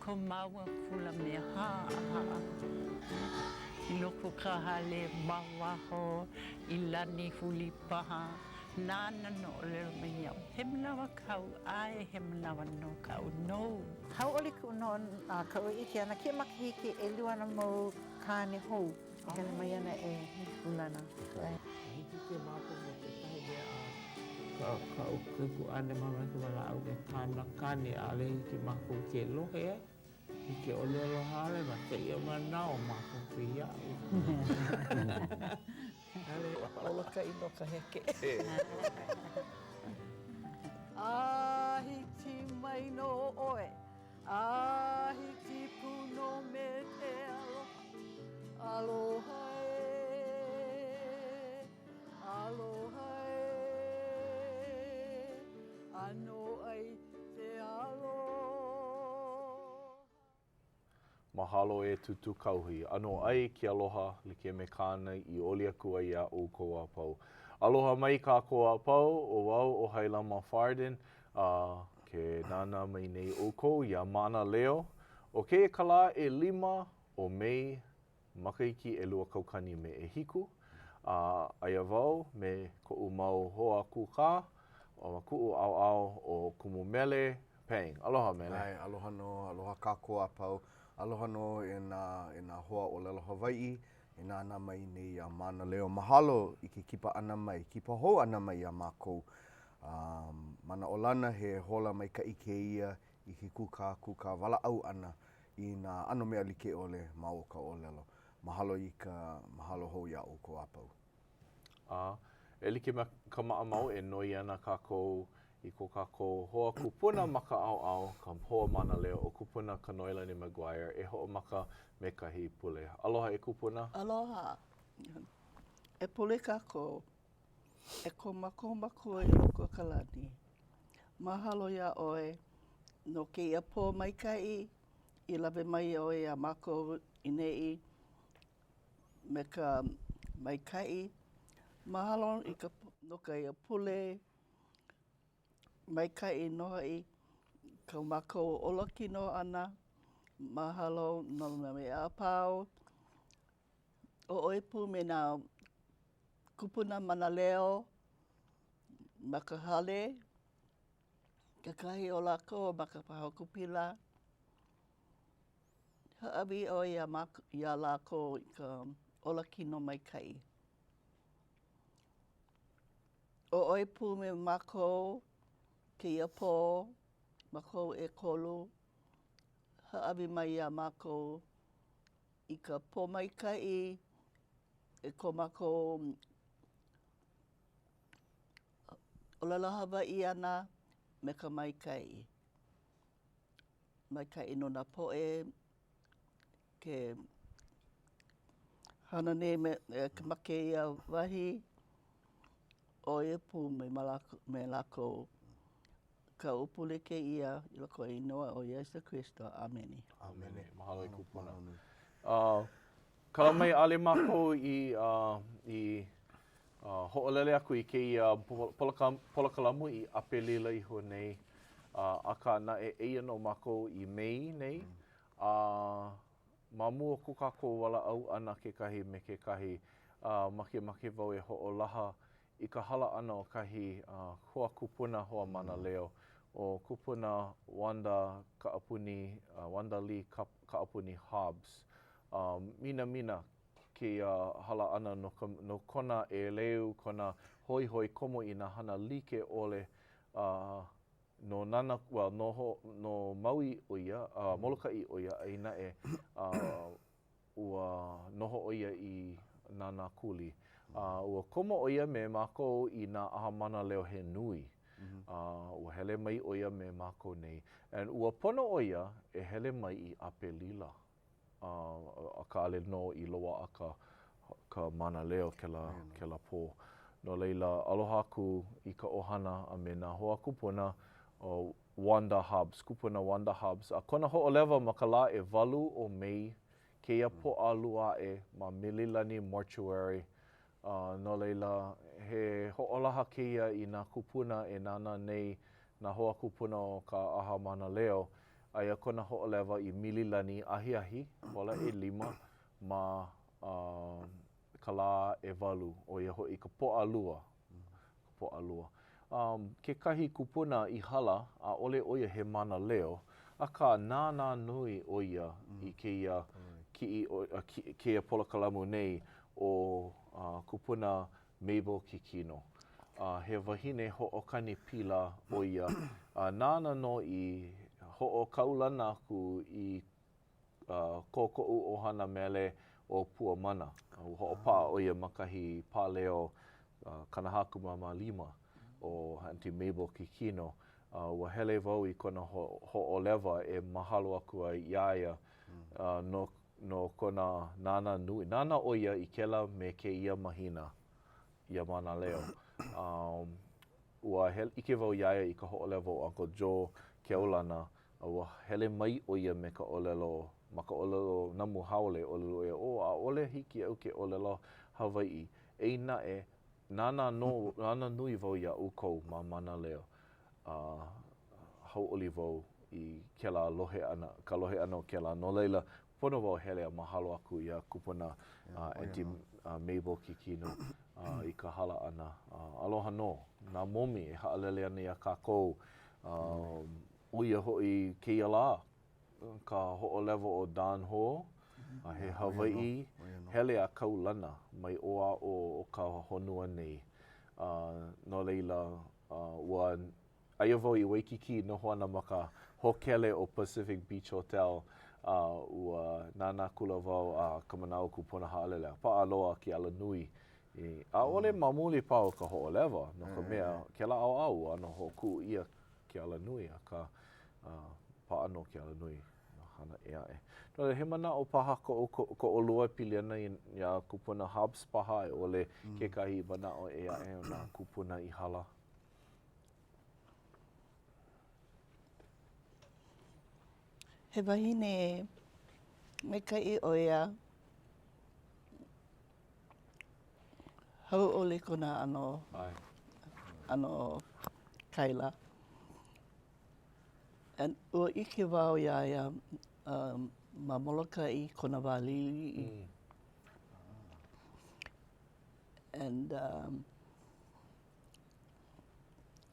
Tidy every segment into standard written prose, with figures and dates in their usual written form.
Ko māua kula mea haʻahaʻa i loko o ka hale ma waho i lani huli paha, nāna nō ʻōlelo mai iaʻu, he manawa kāu, ʻae, he manawa nō kaʻu nou. Hauʻoli kuʻu no kaʻu ʻike ʻana kēia makahiki ʻelua ana mau kāne hou e hele mai ana e ulana. Hiki ke mākou no kekahi mea a kaʻu kaikuaʻana ma ka walaʻau me kāna kāne, ʻaʻole hiki mākou ke lohe i ke ʻōlelo haole ma kēia manawa mākou ke iaʻu. Molokaʻi no ka heke. A hiki mai nō ʻoe, a hiki pū nō me ke aloha. Aloha ē, aloha ē, ʻanoʻai ke aloha. Mahalo e Tūtū Kauhi. ʻAnoʻai ke aloha like me kāna i oli aku ai iā ʻoukou a pau. Aloha mai kākou a pau, ʻo wau ʻo Hailama Farden, a ke nānā mai nei ʻoukou iā Mānaleo. ʻO kēia ka lā ʻelima o Mei makahiki 2007, a aia wau me koʻu mau hoa kūkā ma kuʻu ʻaoʻao ʻo Kumu Mele Pang. Aloha Mele. ʻAe, aloha nō, aloha kākou a pau. Aloha nō e nā, e nā hoa ʻōlelo Hawaiʻi e nānā mai nei iā Mānaleo. Mahalo i ke kipa ʻana mai, kipa hou ʻana mai iā mākou. A manaʻolana he hola maikaʻi kēia i ke kūkākūkā walaʻau ʻana i nā ʻano mea like ʻole ma o ka ʻōlelo. Mahalo i ka mahalo hou iā ʻoukou a pau. A e like me ka maʻamau e noi ana kākou i ko kākou hoa kupuna ma ka ʻaoʻao, ka hoa mānaleo ʻo Kupuna Kanoelani McGuire e hoʻomaka me kahi pule. Aloha e Kupuna. Aloha. E pule kākou. E ko mākou Makua i loko o ka lani, mahalo iā ʻoe no kēia pō maikaʻi i lawe mai ʻoe iā mākou i neʻi me ka maikaʻi. Mahalo i ka, no kēia pule maikaʻi nō hoʻi ko mākou olakino ʻana. Mahalo no nā mea a pau. ʻO ʻoe pū me nā kūpuna mānaleo ma ka hale, kekahi o lākou ma ka pā hoku pila. Hāʻawi ʻoe iā iā lākou i ka olakino maikaʻi. ʻO ʻoe pū me mākou kēia pō, mākou ʻekolu, hāʻawi mai iā mākou i ka pōmaikaʻi i ko mākou ʻōlelo Hawaiʻi ʻana me ka maikaʻi. Maikaʻi no nā poʻe ke hana nei me ma kēia wahi, ʻo ia pū me me lākou. Kaʻu pule kēia i loko o inoa o Iesū Kristo. ʻĀmene. ʻĀmene. Mahalo e Kupuna. Uh, kala mai ʻaʻole mākou i, uh, i uh, hoʻolele aku i kēia polokalamu i ʻApelila iho nei, uh, akā naʻe eia nō mākou i Mei nei, a uh, ma mua o ko kākou walaʻau ʻana kekahi me kekahi, uh, makemake wau e hoʻolaha i ka hala ʻana o kahi hoa kupuna, hoa mānaleo, ʻo Kupuna Wanda Kaʻapuni, Wanda Lee Kaʻapuni Hobbs. Minamina kēia hala ʻana no ka, no kona ʻeleu, kona hoihoi komo i nā hana like ʻole, no Nana, well, no, ho, no Maui ʻo ia, Molokaʻi ʻo ia, a naʻe, ua noho ʻo ia i Nānākuli. A ua komo ʻo ia me mākou i nā ʻaha mānaleo he nui. A ua hele mai ʻo ia me mākou nei. And ua pono ʻo ia e hele mai i ʻApelila. A akā ʻaʻole nō i loaʻa ka, ka mānaleo kēlā, kēlā pō. No laila, aloha aku i ka ʻohana a me nā hoa kupuna ʻo Wanda Hobbs, Kupuna Wanda Hobbs, a kona hoʻolewa ma ka lā ʻewalu o Mei kēia Pōʻalua aʻe ma Mililani Mortuary. A no laila, he hoʻolaha kēia i nā kūpuna e nānā nei, nā hoa kūpuna o ka ʻAha Mānaleo. Aia kona hoʻolewa i Mililani ahiahi, hola ʻelima, ma ka lā ʻewalu, ʻo ia hoʻi ka Pōʻalua, ka Pōʻalua. Um, kekahi kupuna i hala, ʻaʻole ʻo ia he mānaleo, akā nānā nui ʻo ia i kēia kiʻi, kēia polokalamu nei ʻo Kupuna Mabel Kikino. A he wahine hoʻokani pila ʻo ia, a nāna nō i hoʻokaulana aku i ko koʻu ʻohana mele ʻo Pua Mana. Ua hoʻopaʻa ʻo ia ma kahi pāleo 45 ʻo Aunty Mabel Kikino. Ua hele wau i kona hoʻolewa e mahalo aku ai iā ia no no kona nānā nui. Nānā ʻo ia i kēlā me kēia mahina iā Mānaleo. Um, ua hele, ʻike wau iā ia i ka hoʻolewa o Uncle Joe Keaulana, a ua hele mai ʻo ia me ka ʻōlelo, ma ka ʻōlelo namu haole, ʻōlelo ʻo ia, oh, ʻaʻole hiki iaʻu ke ʻōlelo Hawaiʻi. Eia naʻe, nānā nō, nānā nui wau iā ʻoukou ma Mānaleo. A hauʻoli wau i kēlā lohe ʻana, ka lohe ʻana o kēlā. No laila, pono wau hele a mahalo aku iā Kupuna Aunty Mabel Kikino i ka hala ʻana. Aloha nō nā momi e haʻalele ana iā kākou. ʻO ia hoʻi kēia lā ka hoʻolewa o Don Ho, a he Hawaiʻi hele a kaulana mai ʻō a ʻō o ka honua nei. No laila, ua aia wau i Waikīkī noho ana ma ka hōkele ʻo Pacific Beach Hotel, a ua nānā akula wau a ka manawa kūpono haʻalele a paʻa loa ke alanui. ʻAʻole ma muli paha o ka hoʻolewa, no ka mea, kēlā ʻaoʻao ua ʻano hoʻokuʻu ʻia ke alanui, akā, paʻa nō ke alanui nā hana ʻē aʻe. No laila, he manaʻo paha ko ko ʻolua e pili ana iā Kupuna Hobbs paha a i ʻole kekahi manaʻo ʻē aʻe o nā kūpuna i hala? He wahine maikaʻi ʻo ia. Hauʻoli kona ʻano, ʻano kaila. And ua ʻike wau iā ia ma Molokaʻi kona wā liʻiliʻi. And um,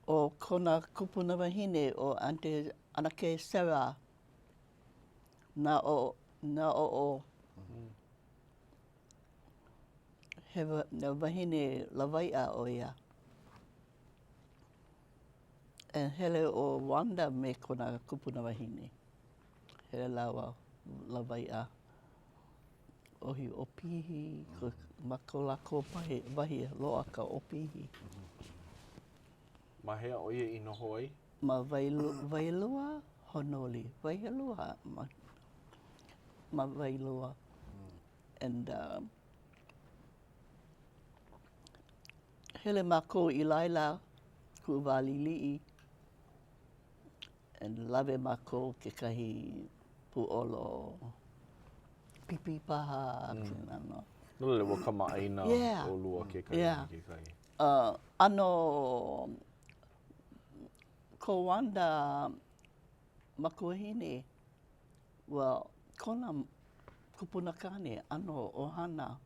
ʻo kona kupunawahine ʻo Aunty ʻAnakē Sarah nā ʻoʻo, nā ʻoʻo He wahine lawaiʻa ʻo ia. And hele ʻo Wanda me kona kupunawahine. Hele lāua lawaiʻa. ʻOhi ʻopihi ma ko lākou wahi loaʻa ka ʻopihi. Ma hea ʻo ia i noho ai? Ma Wailua, Honoli. Wailua, ma Wailua. And uh, hele mākou i laila, kuʻu wā liʻiliʻi, and lawe mākou kekahi pūʻolo pipi paha, mm. kēlā no. No laila, ua kamaʻāina yeah. ʻolua kekahi yeah. me kekahi. Uh, ʻano ko Wanda makuahine, ua kona kupunakāne ʻano ʻohana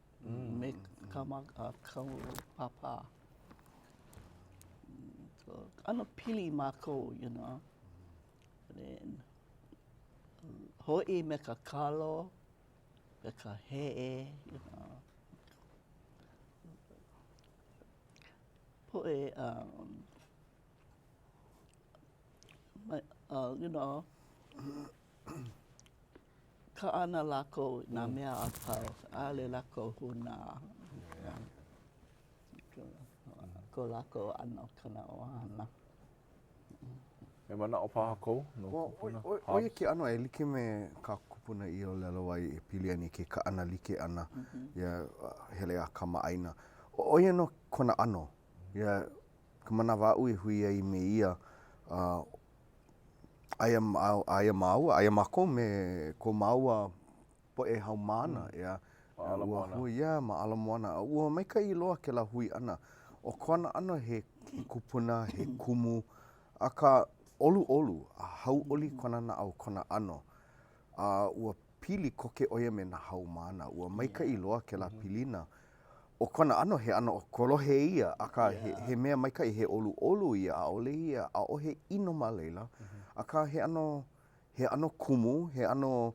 me ka kaʻu pāpā. So, ʻano pili mākou, you know. Then, hoʻi me ka kalo, me ka heʻe, you know. Poʻe, um, uh, you know, kaʻana lākou i nā mea a pau, ʻaʻole lākou hūnā. Ko lākou ʻano kona ʻohana. He manaʻo paha kou no kupuna? ʻO ia ke ʻano e like me kā kupuna i ʻōlelo ai e pili ana i ke kaʻana like ʻana, ia hele a kamaʻāina. ʻO ia nō kona ʻano. Ia ka manawa aʻu i hui ai me ia, aia, aia māua, aia mākou me ko māua poʻe haumāna, ʻeā. Ma Ala Moana. Ua hui, yeah, ma Ala Moana. A ua maikaʻi loa kēlā hui ʻana. ʻO kona ʻano he kupuna, he kumu, akā. ʻoluʻolu a hauʻoli kona naʻau, kona ʻano. A ua pili koke ʻo ia me nā haumāna. Ua maikaʻi loa kēlā pilina. ʻO kona ʻano he ʻano kolohe ia, akā he, he mea maikaʻi, he ʻoluʻolu ia, ʻaʻole ia, ʻaʻohe ʻino ma laila, akā he ʻano, he ʻano kumu, he ʻano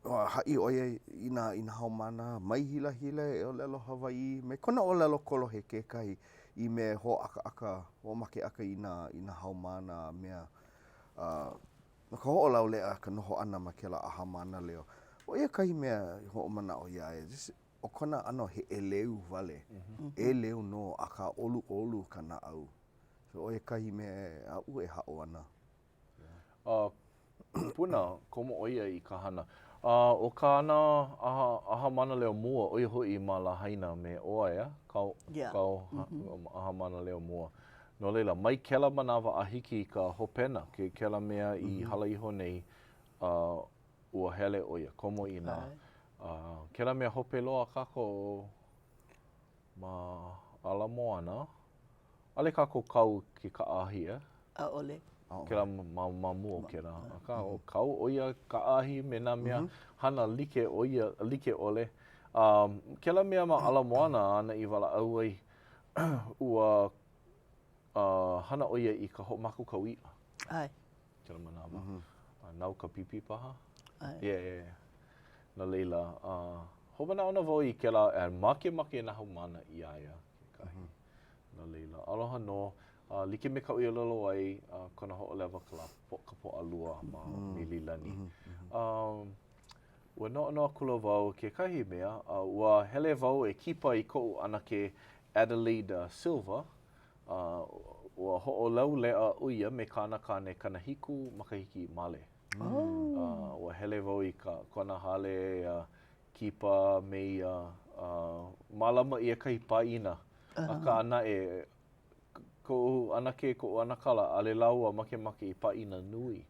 haʻi ʻo ia i nā, i nā haumāna, mai hilahila e ʻōlelo Hawaiʻi, me kona ʻōlelo kolohe kekahi i mea e hōʻakaʻaka, hoʻomakeʻaka i nā, i nā haumāna a mea, a no ka hoʻolauleʻa ka noho ʻana ma kēlā ʻaha mānaleo. ʻO ia kahi mea i hoʻomanaʻo iā ia, just ʻo kona ʻano he ʻeleu wale, ʻeleu nō, akā ʻoluʻolu ka naʻau. So ʻo ia kahi mea aʻu e haʻo ana. A kupuna, komo ʻo ia i ka hana. A ʻo kāna ʻaha, ʻaha mānaleo mua, ʻo ia hoʻi ma Lahaina me ʻoe, a? Kāu, kāu ʻaha mānaleo mua. No laila, mai kēlā manawa a hiki i ka hopena, ke kēlā mea i hala iho nei, a ua hele ʻo ia, komo i nā, a kēlā mea hope loa a kākou ma Ala Moana, ʻaʻole kākou kau ke kaʻaahi, e? ʻAʻole. Kēlā ma, ma mua o kēlā. Akā, ʻo kau ʻo ia kaʻaahi me nā mea hana like ʻo ia, like ʻole. A kēlā mea ma Ala Moana āna i walaʻau ai, ua hana ʻo ia i ka hoʻomākaukau iʻa. ʻAe. Kēlā manawa. A nau ka pipi paha? ʻAe. Yeah, yeah, yeah. No laila, uh, hoʻomanaʻo nō wau i kēlā, e makemake nā haumāna iā ia kekahi. No laila, aloha nō, uh, like me kaʻu i ʻōlelo ai, uh, kona hoʻolewa ka lā, ka Pōʻalua ma Mililani. Um, ua noʻonoʻo akula wau kekahi mea, uh, ua hele wau e kipa i koʻu ʻanakē Adelaide Silva, uh, ua hoʻolauleʻa ʻo ia me kāna kāne 70 makahiki male. Oh. Uh, ua hele wau i ka, kona hale a kipa me ia, uh, mālama ʻia kahi pāʻina. Akā naʻe, koʻu ʻanakē, koʻu ʻanakala, ʻaʻole lāua makemake i pāʻina nui.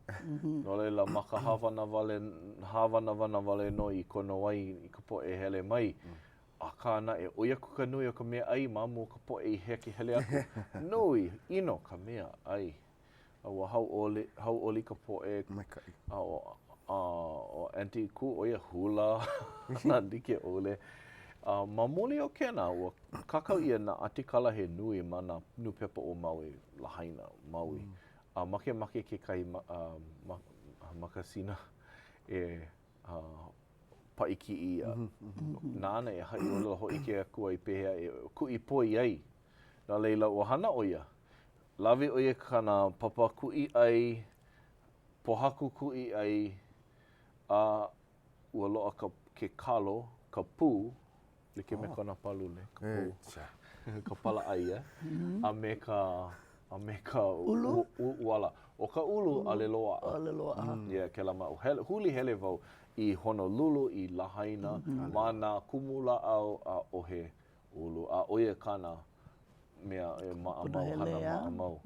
No laila, ma ka hāwana wale, hāwanawana wale nō i kono ai i ka poʻe hele mai. Akā naʻe, ʻoi aku ka nui o ka meaʻai ma mua o ka poʻe i hea ke hele aku. Nui ʻino ka meaʻai. A ua hauʻoli, hauʻoli ka poʻe. Maikaʻi. A ʻo, a ʻo Auntie Kū, ʻo ia hula, hana like ʻole. A ma muli o kēnā, ua kākau ʻia nā ʻatikala he nui ma nā nūpepa o Maui, Lahaina, Maui. A makemake kekahi ma, ma, makasina e paʻi kiʻi ʻia. Nāna e haʻi ʻōlelo hōʻike aku ai pehea e kuʻi poi ai. No laila, ua hana ʻo ia. Lawe ʻo ia kāna papa kuʻi ʻai, pōhaku kuʻi ʻai, a ua loaʻa ka, ke kalo, ka pū, like me kona pālule, ka pū, ka palaʻai, eh? A me ka, a me ka ulu? ʻuala. ʻO ka ulu, ʻaʻole loaʻa. ʻAʻole loaʻa. Yeah, kēlā ma, hele, huli hele wau i Honolulu, i Lahaina, ma nā kumulāʻau, ʻaʻohe ulu, a ʻo ia kāna mea e maʻamau, hana maʻamau.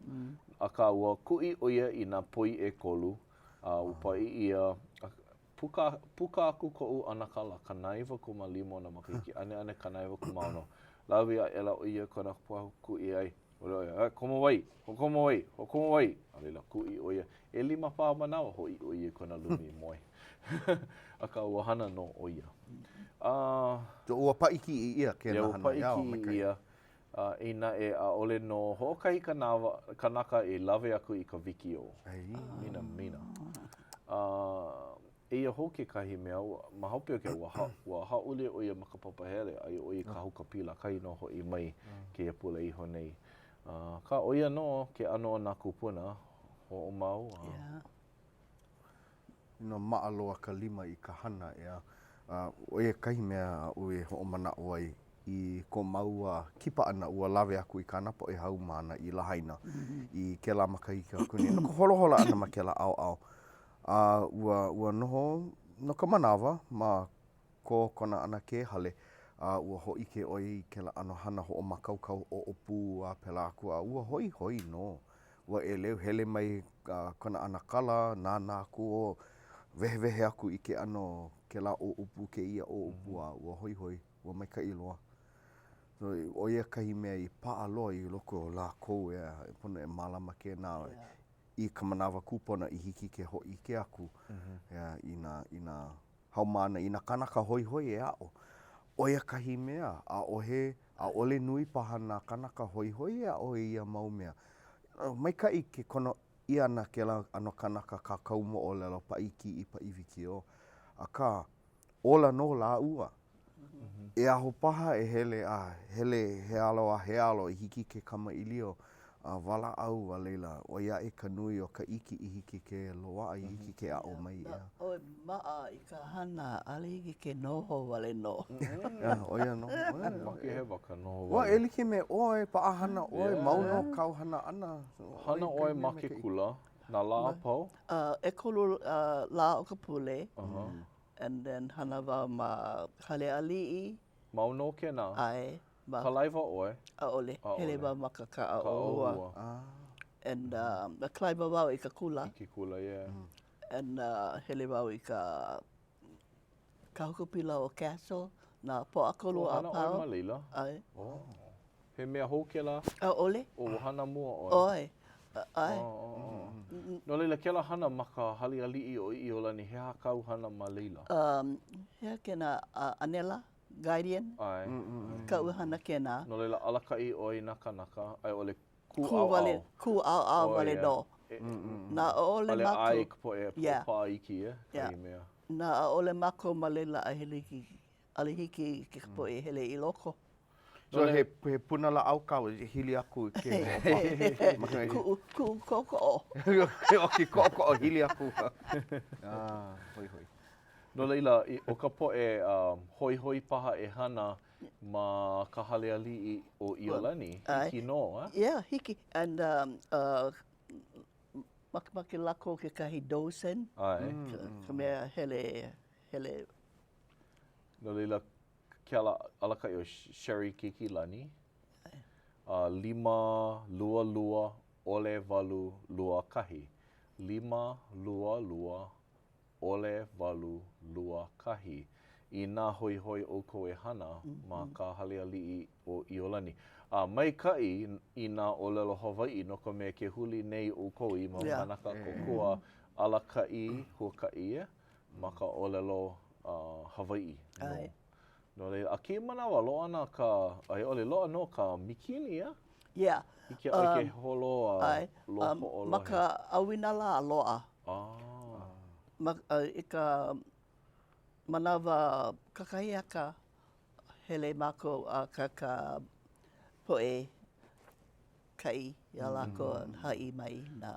Akā, ua kuʻi ʻo ia i nā poi ʻekolu, a ua paʻi ʻia, puka, puka aku koʻu ʻanakala, 95 ona makahiki, ʻaneʻane 96. Lawe aʻela ʻo ia kona pōhaku kuʻi ʻai, ʻōlelo ʻo ia, komo wai, hoʻokomo wai, hoʻokomo wai. A laila, kuʻi ʻo ia, ʻelima paha manawa, hoʻi ʻo ia i kona lumi moe. Akā, ua hana nō ʻo ia. A. So, ua paʻi kiʻi ʻia kēlā hana. Ua paʻi kiʻi ʻia. A, eia naʻe, ʻaʻole nō hoʻokahi kanawa, kanaka e lawe aku i ka wikiō. Mina, mina. A, eia hou kekahi mea, ua, ma hope o kēia, ua, ha, ua hāʻule ʻo ia ma ka papahele, aia ʻo ia i ka haukapila, kahi nō hoʻi mai kēia pule iho nei. Akā, ʻo ia nō ke ʻano o nā kūpuna, hoʻomau a. Yeah. You know, maʻa loa ka lima i ka hana, ʻeā. A, ʻo ia kahi mea aʻu e hoʻomanaʻo ai i ko māua kipa ʻana, ua lawe aku i kāna poʻe haumāna i Lahaina i kēlā makahiki aku nei no ka holohola ʻana ma kēlā ʻaoʻao. A ua, ua noho no ka manawa ma ko kona ʻanakē hale, a ua hōʻike ʻo ia i kēlā ʻano hana hoʻomākaukau ʻoʻopu a pēlā aku, a ua hoihoi nō. Ua ʻeleu, hele mai kona ʻanakala, nānā aku, o wehewehe aku i ke ʻano kēlā ʻōʻupu, kēia ʻōʻupu, a ua hoihoi, ua maikaʻi loa. So, ʻo ia kahi mea i paʻa loa i loko o lākou, ʻeā, e pono e mālama kēnā. i ka manawa kūpono i hiki ke hōʻike aku ʻeā, i nā, i nā haumāna, i nā kānaka hoihoi e aʻo. ʻO ia kahi mea, ʻaʻohe, ʻaʻole nui paha nā kānaka hoihoi e aʻo i ia mau mea. Maikaʻi ke kono ʻia ʻana kēlā ʻano kanaka kākau moʻolelo, paʻi kiʻi, paʻi wikiō, akā, ola nō lāua. E aho paha e hele a hele he alo a he alo i hiki ke kamaʻilio a walaʻau a laila ʻoi aʻe ka nui o ka ʻike i hiki ke loaʻa i hiki ke aʻo mai ʻeā. ʻOe maʻa i ka hana, ʻaʻole hiki ke noho wale nō. ʻO ia nō. Makehewa ka noho wale. Ua e like me ʻoe, paʻahana ʻoe, mau nō kāu hana ʻana. Hana ʻoe ma ke kula nā lā a pau? ʻEkolu lā o ka pule. And then hana wau ma Hale Aliʻi. Mau nō kēnā? ʻAe. Ma. Kalaiwa ʻoe? ʻAʻole. Hele wau ma ka kaʻa ʻōhua. And um, kalaiwa wau i ka kula. I ke kula, yeah. And uh, hele wau i ka Kahuku Pila o Castle, nā Pōʻakolu a pau. Hana ʻoe ma laila? ʻAe. Oh. He mea hou kēlā? ʻAʻole. O ua hana mua ʻoe? ʻAe. ʻAe. No laila, kēlā hana ma ka Hale Aliʻi o ʻIolani, he aha kāu hana ma laila? Um, he aha kēnā, ʻanela, guardian? ʻAe. Kaʻu hana kēnā. No laila, alakaʻi ʻoe i nā kānaka, a i ʻole kū ʻaoʻao? Wale, kū ʻaoʻao wale nō. Nā ʻaʻole mākou. ʻAʻole ʻae i ka poʻe hoʻopā iki, e, kahi mea. Nā ʻaʻole mākou ma laila a hele iki, ʻaʻole hiki i ka poʻe hele i loko. So he, he punalāʻau kāu e hili aku i ke hoʻopā? Kuʻu, kuʻu koʻokoʻo. ʻO ke koʻokoʻo hili aku. Ah, hoihoi. No laila, ʻo ka poʻe um, hoihoi paha e hana ma ka hale aliʻi o ʻIolani, hiki nō, eh? Yeah, hiki. And um, uh, makemake lākou kekahi docent. ʻAe. Ka, ka mea hele, hele. No laila, ke ala, alakaʻi ʻo Sherry Keikilani, a 5 2 2 ʻole 8 2 1. 5 2 2 ʻole 8 2 1. Inā hoihoi ʻoukou e hana ma ka Hale Aliʻi o ʻIolani. A maikaʻi i nā ʻōlelo Hawaiʻi no ka mea ke huli nei ʻoukou i mau kānaka kōkua alakaʻi huakaʻi e ma ka ʻōlelo Hawaiʻi nō. No laila, a kēia manawa, loaʻa ana ka, a i ʻole, loaʻa nō ka mikini, a? Yeah. Hiki iā ʻoe ke holo a loa hoʻolohe. Ma ka ʻauinalā loaʻa. Ah. Ma, i ka manawa kakahiaka, hele mākou a ka, ka poʻe kaʻi iā lākou a haʻi mai nā.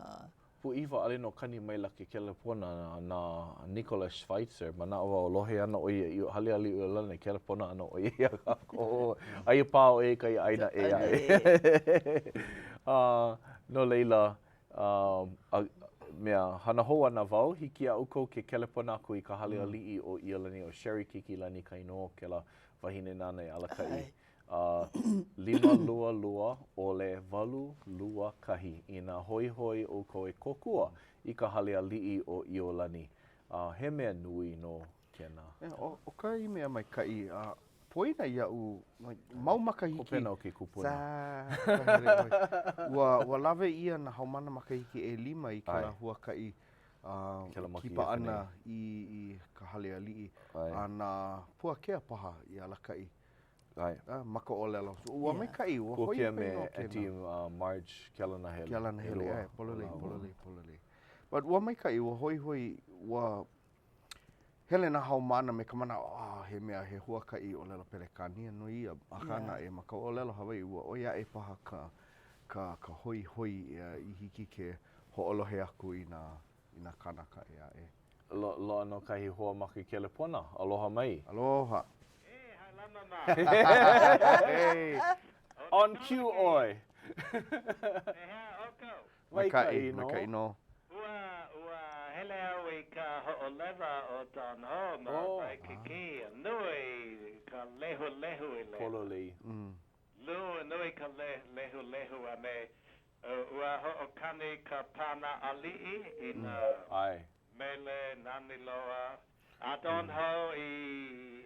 Pūʻiwa ʻaʻole nō kani maila ke kelepona na Nicholas Schweitzer. Manaʻo wau, lohe ana ʻo ia i Hale Aliʻi o ʻIolani, e kelepona ana ʻo ia iā kākou. Aia paha ʻo ia i kahi ʻāina ʻē aʻe. A, no laila, a, mea, hana hou ana wau, hiki iā ʻoukou ke kelepona aku i ka Hale Aliʻi o ʻIolani, ʻo Sherry Keikilani Kainoa kēlā wahine nāna e alakaʻi. A 5 2 2 ʻole 8 2 1 inā hoihoi ʻoukou e kōkua i ka Hale Aliʻi o ʻIolani. A he mea nui nō kēnā. ʻO kahi mea maikaʻi, a poina iaʻu, mau makahiki. Hopena o ke kupuna. Ua, ua lawe ʻia nā haumāna makahiki ʻelima i kēlā huakaʻi kipa ʻana i, i ka hale aliʻi. A na Puakea paha i alakaʻi. ʻAe. Ma ka ʻōlelo. Ua maikaʻi, ua hoihoi nō kēnā. Puakea me Aunty Marge Kealanahele. Kealanahele, ʻae, pololei, pololei, pololei. But ua maikaʻi, ua hoihoi, ua hele nā haumāna me ka manaʻo, ah, he mea, he huakaʻi ʻōlelo Pelekānia nō ia, akā naʻe, ma ka ʻōlelo Hawaiʻi, ua ʻoi aʻe paha ka, ka, ka hoihoi i hiki ke hoʻolohe aku i nā, i nā kānaka ʻē aʻe. Loaʻa nō kahi hoa ma ke kelepona. Aloha mai. Aloha. E, halamama. Hey. On cue ʻoe. Pehea ʻoukou? Maikaʻi, maikaʻi nō. Ua, ua hele au i ka hoʻolewa o Don Ho ma Waikiki, nui ka lehulehu i laila. Pololei. Nui, nui ka lehulehu a me Ua hoʻokani ka Pāna Aliʻi i nā mele nani loa a Don Ho i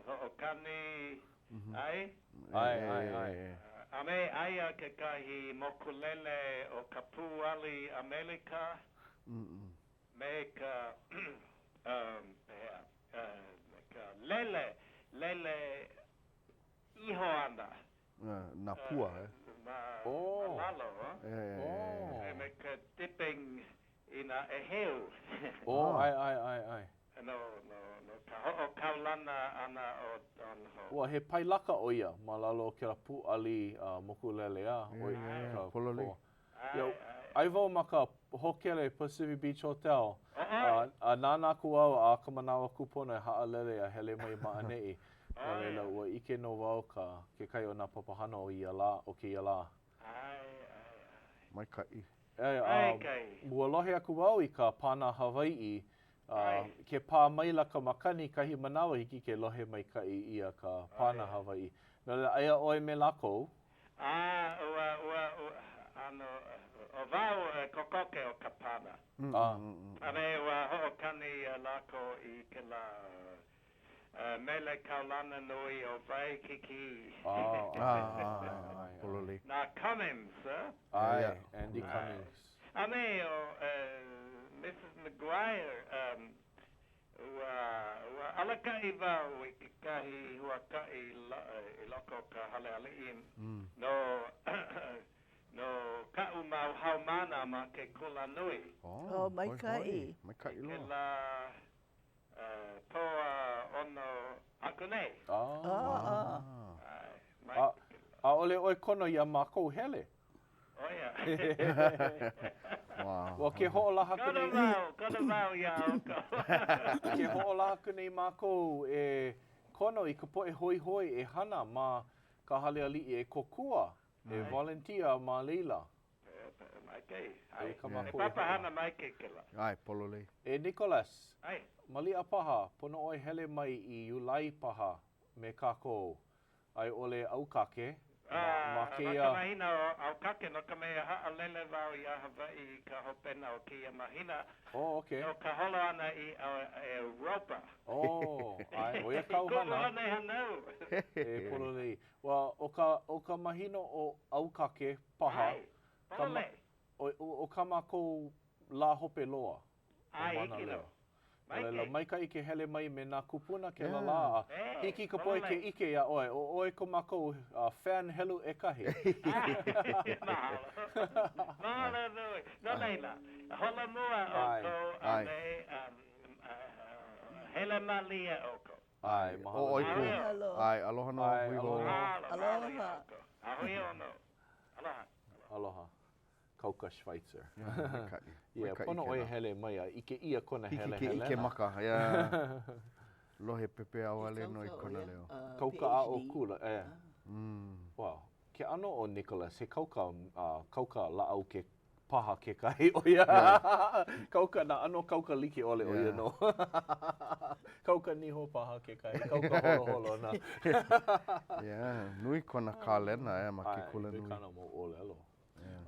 hoʻokani ai. ʻAe, ʻae, ʻae. A me aia kekahi mokulele o ka pūʻali ʻAmelika me ka pehea, me ka lele, lele iho ana. Nā pua, eh? Ma lalo, eh? Me ka dipping i nā ʻēheu. Oh, ʻae, ʻae, ʻae, ʻae. No, no, no ka hoʻokaulana ʻana o Don Ho. Ua, he pailaka ʻo ia ma lalo o kēlā pūʻali mokulele, a, ʻo ia ka Pololei. Ia, aia wau ma ka hōkele Pacific Beach Hotel, a, a nānā aku au a ka manawa kūpono e haʻalele a hele mai ma ʻaneʻi. No laila, ua ʻike nō wau ka, kekahi o nā papahana o ia lā, o kēia lā. Maikaʻi. ʻAe, a ua lohe aku au i ka pana Hawaiʻi, a ke pā maila ka makani kahi manawa hiki ke lohe maikaʻi ʻia ka pana Hawaiʻi. No laila, aia ʻoe me lākou? A ua, ua, ua, ʻano, ʻo wau e kokoke o ka pana. A. A me ua hoʻokani lākou i kēlā Mele kaulana nui o Waikiki. Pololei. Na Cummings, eh? ʻAe, Andy Cummings. A me ʻo Mrs. McGuire, ua, ua alakaʻi wau i kekahi huakaʻi i loko o ka hale aliʻi no, no kaʻu mau haumāna ma ke kulanui. Oh, maikaʻi. Maikaʻi loa. I kēlā Pōʻaono aku nei. Ah. ʻAʻole ʻoe kono iā mākou hele. ʻO ia. Ua ke hoʻolaha aku nei. Kono wau, kono wau iā ʻoukou. Ke hoʻolaha aku nei mākou e kono i ka poʻe hoihoi e hana ma ka hale aliʻi e kōkua, e volunteer ma laila. Maikaʻi. Aia kā mākou He papahana maikaʻi kēlā. ʻAe, pololei. E Nicholas, ʻAe. maliʻa paha, pono ʻoe hele mai i Iulai paha me kākou, a i ʻole ʻAukake, ma, ma Ma kēia. ka mahina o ʻAukake, no ka mea, haʻalele wau iā Hawaiʻi i ka hopena o kēia mahina. Oh, okay. No ka holo ʻana i ʻEuropa. Oh, ʻae, ʻo ia kāu hana. I kuʻu hone hānau. E pololei. Ua, ʻo ka, ʻo ka mahina o ʻAukake paha, ka ma, ʻo, ʻo kā mākou lā hope loa o Mānaleo. No laila, maikaʻi ke hele mai me nā kūpuna kēlā lā a hiki i ka poʻe ke ʻike iā ʻoe, ʻo ʻoe ko mākou fan helu ʻekahi. Mahalo. Mahalo nui. No laila, holomua ʻoukou a me hele mālie ʻoukou. ʻAe, mahalo ʻO ʻoe nui. pū. ʻAe, aloha nō, ʻAe, hui hou. aloha. Aloha. A hui hou nō. Aloha. Aloha. Kauka Schweitzer. Maikaʻi. Yeah, Maikaʻi pono ʻoe kēlā. hele mai a ʻike ʻia kona Hiki ke helehelena. ʻike maka, yeah. Lohe pepeiao wale nō i kona leo. Kauka aʻo kula, eh. Wow. Ke ʻano o Nicholas, he kauka, uh, kauka lāʻau ke paha kekahi ʻo ia. Kauka, nā ʻano kauka like ʻole ʻo ia nō. Kauka niho paha kekahi, kauka holoholona. Yeah, nui kona kālena eh, ma ke kula nui. Nui kāna mau ʻōlelo.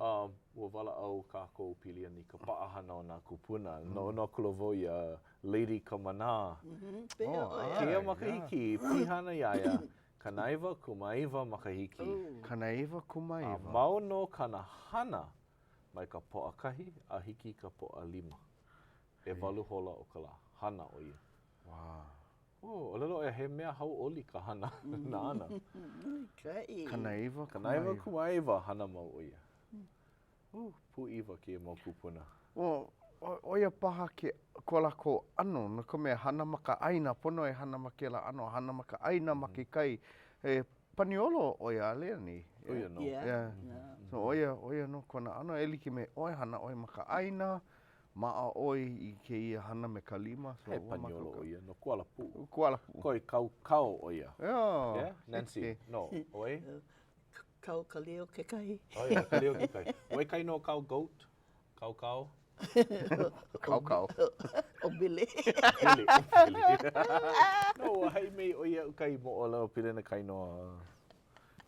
Um, ua walaʻau kākou pili ana i ka paʻahana o nā kūpuna. Mm. Noʻonoʻo akula wau iā Lady Kamanā. Mm -hmm. Oh, Kēia makahiki, piha ana iā ia, 99 makahiki. 99. A mau nō kāna hana mai ka Pōʻakahi a hiki i ka Pōʻalima. ʻEwalu hola o ka lā. Hana ʻo ia. Wow. Oh, ʻōlelo ʻo ia, he mea hauʻoli ka hana nāna. Maikaʻi. 99. 99 hana mau ʻo ia. Uh, pūʻiwa kēia mau kūpuna. Well, ʻo ia paha ke ko lākou ʻano, no ka mea, hana ma ka ʻāina, pono e hana ma kēlā ʻano, hana ma ka ʻāina, ma ke kai. E paniolo ʻo ia, ʻaʻole anei? ʻO ia nō. Yeah. Yeah. So ʻo ia, ʻo ia nō kona ʻano, e like me ʻoe, hana ʻoe ma ka ʻāina, maʻa ʻoe i kēia hana me ka lima. So, He paniolo ʻo ia no Kualapuʻu. Kualapuʻu. Koi kaukau ʻo ia. Yeah. Yeah, Nancy, no, ʻoe? Kau ka lio kekahi. Oh yeah, ka lio kekahi. ʻOe kai no kau goat? Kaukau? Kaukau. ʻO Billy. Billy, ʻo Billy. No, ua haʻi mai ʻo ia iaʻu kahi moʻolelo pili ana ka inoa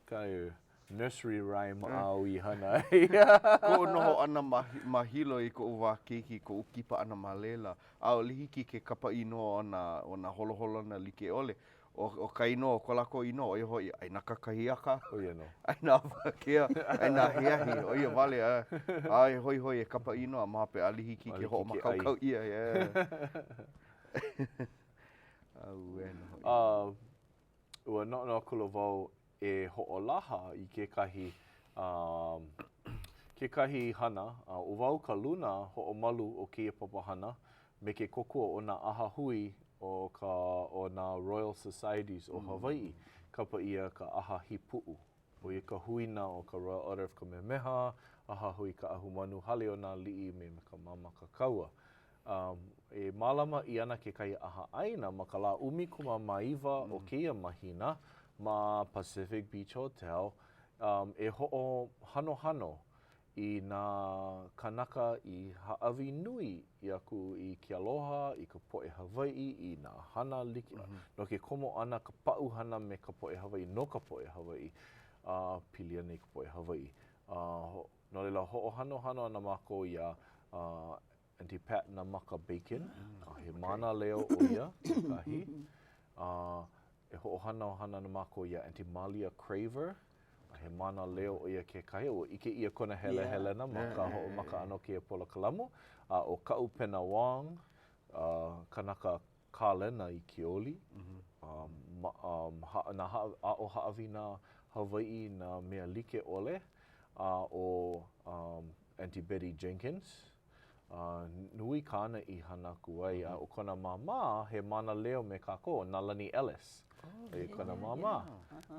kai nursery rhyme āu i hana ai. Koʻu noho ʻana ma, ma Hilo i koʻu wā keiki, koʻu kipa ʻana ma laila, ʻaʻole hiki ke kapa inoa o nā, o nā holoholona like ʻole. ʻO, ʻo ka inoa, ʻo ko lākou inoa, ʻo ia hoʻi, ʻaina kakahiaka, ʻO ia nō. ʻaina awakea, ʻaina ahiahi, ʻo ia wale, a, a e hoihoi e kapa inoa ma hope ʻaʻole hiki ke hoʻomākaukau ʻia, yeah. Auē nō hoʻi. A, ua noʻonoʻo akula wau e hoʻolaha i kekahi, um, kekahi hana, a ʻo wau ka luna hoʻomalu o kēia papahana me ke kōkua o nā ʻahahui o ka, o nā Royal Societies o Hawaiʻi, kapa ʻia ka ʻAha Hīpuʻu. ʻO ia ka huina o ka Royal Order of Kamehameha, ʻAhahui Kaʻahumanu, Hale o nā Aliʻi me ka Māmakakaua. Um, e mālama ʻia ana kekahi ʻaha ʻaina ma ka lā 19 o kēia mahina ma Pacific Beach Hotel um, e hoʻohanohano i nā kānaka i hāʻawi nui ʻia aku i ke aloha, i ka poʻe Hawaiʻi, i nā hana like no ke komo ʻana ka paʻu hana me ka poʻe Hawaiʻi, no ka poʻe Hawaiʻi, a pili ana i ka poʻe Hawaiʻi. A, no laila, hoʻohanohano ana mākou iā Aunty Pat Namaka Bacon, a he mānaleo ʻo ia kekahi. A e hoʻohanohano ana mākou iā Aunty Malia Craver, a he mānaleo ʻo ia kekahi. Ua ʻike ʻia kona helehelena ma ka hoʻomaka ʻana o kēia polokalamu. A ʻo Kaʻupena Wong, kanaka kālena i ke oli, a nā aʻo haʻawina Hawaiʻi nā mea like ʻole, a ʻo Aunty Betty Jenkins, A nui kāna i hana aku ai, a ʻo kona māmā, he mānaleo me kākou, ʻo Nālani Ellis. ʻO ia kona māmā.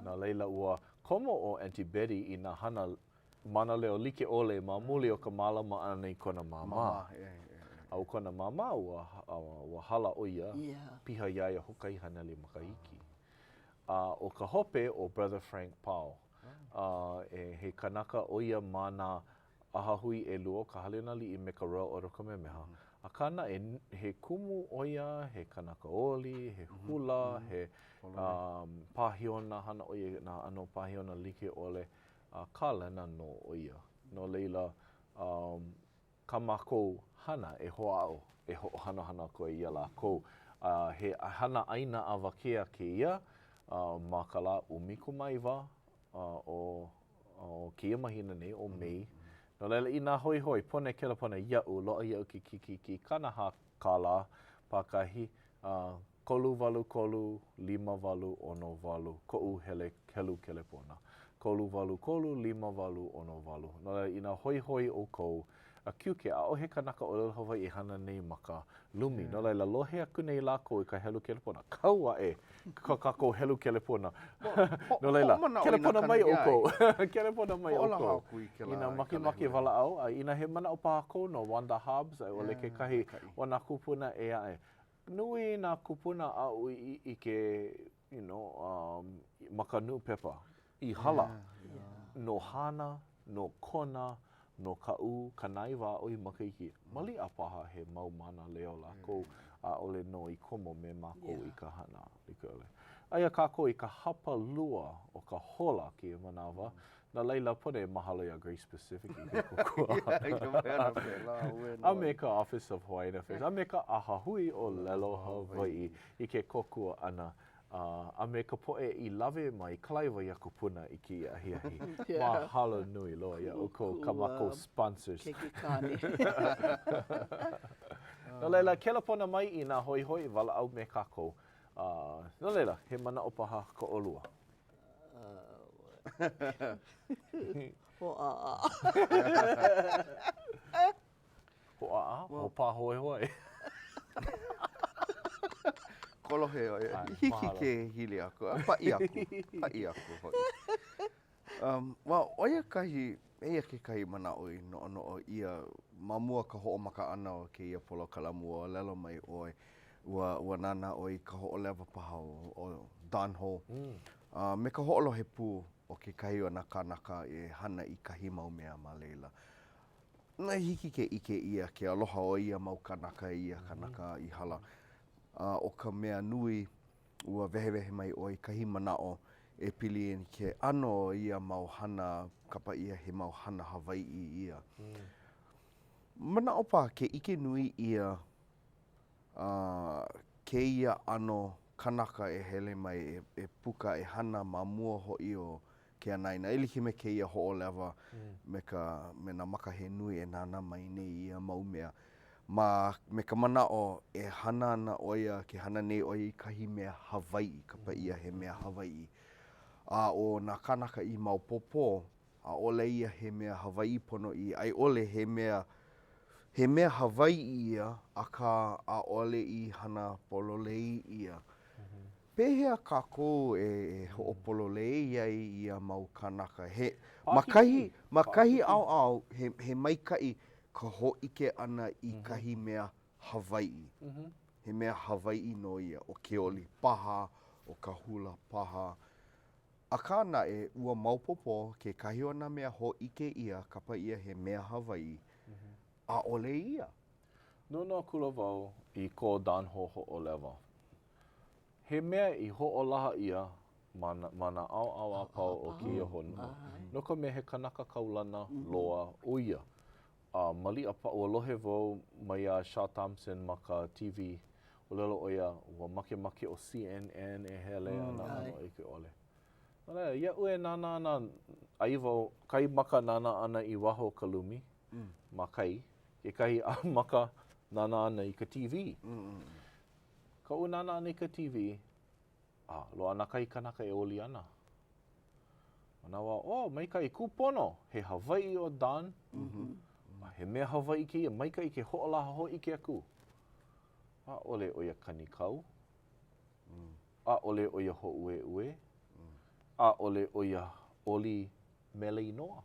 No laila, ua komo ʻo Aunty Betty i nā hana mānaleo like ʻole ma muli o ka mālama ʻana i kona māmā. A ʻo kona māmā, ua, ua hala ʻo ia, piha iā ia hoʻokahi haneli makahiki. A ʻo ka hope, ʻo Brother Frank Pao. A he kanaka ʻo ia ma nā ʻahahui ʻelua o ka Hale o nā Aliʻi me ka Royal Order of Kamehameha. Akā naʻe, he kumu ʻo ia, he kanaka oli, he hula, he pāhiona, hana ʻo ia nā ʻano pāhiona like ʻole, a kālena nō ʻo ia. No laila, kā mākou hana e hoʻāʻo, e hoʻohanohano aku ai iā lākou. A he hana ʻaina awakea kēia ma ka lā 19 o o kēia mahina nei, ʻo Mei. No laila, inā hoihoi, pono e kelepona iaʻu, loaʻa iaʻu ke kikiki 40 kālā pākahi, 383 5868, koʻu hele helu kelepona. 383 5868. No laila, inā hoihoi ʻoukou, A Kiuke, ʻaʻohe kanaka ʻōlelo Hawaiʻi e hana nei ma ka lumi. No laila, lohe aku nei lākou i ka helu kelepona. Kau aʻe ko kākou helu kelepona. No laila, kelepona mai ʻoukou. Kelepona mai ʻoukou. Inā makemake walaʻau, a inā he manaʻo paha kou no Wanda Hobbs a i ʻole kekahi o nā kūpuna ʻē aʻe. Nui nā kūpuna aʻu i ʻike, you know, um, ma ka nūpepa i hala no Hāna, no Kona, no Kaʻū, 90 a ʻoi makahiki. Maliʻa paha he mau mānaleo lākou, ʻaʻole nō i komo me mākou i ka hana like ʻole. Aia kākou i ka hapalua o ka hola kēia manawa, no laila pono e mahalo iā Grace Pacific i ke kōkua ʻana. A me ka Office of Hawaiian Affairs, a me ka ʻAhahui ʻŌlelo Hawaiʻi i ke kōkua ʻana a me ka poʻe i lawe mai kalaiwa iā Kupuna i kēia ahiahi. Mahalo nui loa iā ʻoukou, kā mākou sponsors. Keikikāne. No laila, kelepona mai inā hoihoi, walaʻau me kākou. No laila, he manaʻo paha ko ʻolua? Hoʻāʻā. Hoʻāʻā? Hoʻopāhoehoe? Kolohe ʻo ia. Hiki ke hili aku. A paʻi aku. Paʻi aku hoʻi. Um, well, ʻo ia kahi, eia kekahi manaʻo i noʻonoʻo ʻia ma mua ka hoʻomaka ʻana o kēia polokalamu ua ʻōlelo mai ʻoe, ua, ua nānā ʻoe i ka hoʻolewa paha o, o Don Ho. Mm. Uh, me ka hoʻolohe pū o kekahi o nā kānaka e hana i kahi mau mea ma laila. Na hiki ke ʻike ʻia ke aloha o ia mau kānaka i ia kanaka i hala. A ʻo ka mea nui, ua wehewehe mai ʻoe i kahi manaʻo e pili i ke ʻano o ia mau hana, kapa ʻia he mau hana Hawaiʻi ia. Manaʻo paha ke ʻike nui ʻia kēia ʻano. kanaka e hele mai e, e puka e hana ma mua hoʻi o ke anaina, e like me kēia hoʻolewa me ka, me nā maka he nui e nānā mai nei i ia mau mea. Ma, me ka manaʻo e hana ana ʻo ia, ke hana nei ʻo ia i kahi mea Hawaiʻi, kapa ʻia he mea Hawaiʻi. A ʻo nā kānaka i maopopo, ʻaʻole ia he mea Hawaiʻi ponoʻī, a i ʻole he mea, he mea Hawaiʻi ia, akā ʻaʻole i hana pololei ʻia. Pehea kākou e hoʻopololei ai ia mau kānaka? He, ma kahi, ma kahi ʻaoʻao, he, he maikaʻi ka hōʻike ʻana i kahi mea Hawaiʻi. He mea Hawaiʻi nō ia, ʻo ke oli paha, ʻo ka hula paha. Akā naʻe, ua maopopo kekahi o nā mea hōʻike ʻia, kapa ʻia he mea Hawaiʻi, ʻaʻole ia. Nūnū akula wau i ko Don Ho hoʻolewa. He mea i hoʻolaha ʻia ma ma nā ʻaoʻao a pau o kēia honua, no ka mea he kanaka kaulana loa ʻo ia. A maliʻa paha ua lohe wau maiā Shaw Thompson ma ka TV, ʻōlelo ʻo ia, ua makemake ʻo CNN e hele a nā ʻano like ʻole. No laila, iaʻu e nānā ana, ʻai wau, kahi maka nānā ana i waho o ka lumi, ma kai, kekahi maka nānā ana i ka TV. Kaʻu nānā ʻana i ka TV, a loaʻa nā kahi kanaka e oli ana. Manawa, oh, maikaʻi, kūpono, he Hawaiʻi ʻo Don. Mm -hmm. A he mea Hawaiʻi kēia, maikaʻi ke hoʻolaha hōʻike aku. ʻAʻole ʻo ia kanikau. Mm. ʻAʻole ʻo ia hōʻuēʻuē. Mm. ʻAʻole ʻo ia oli mele inoa.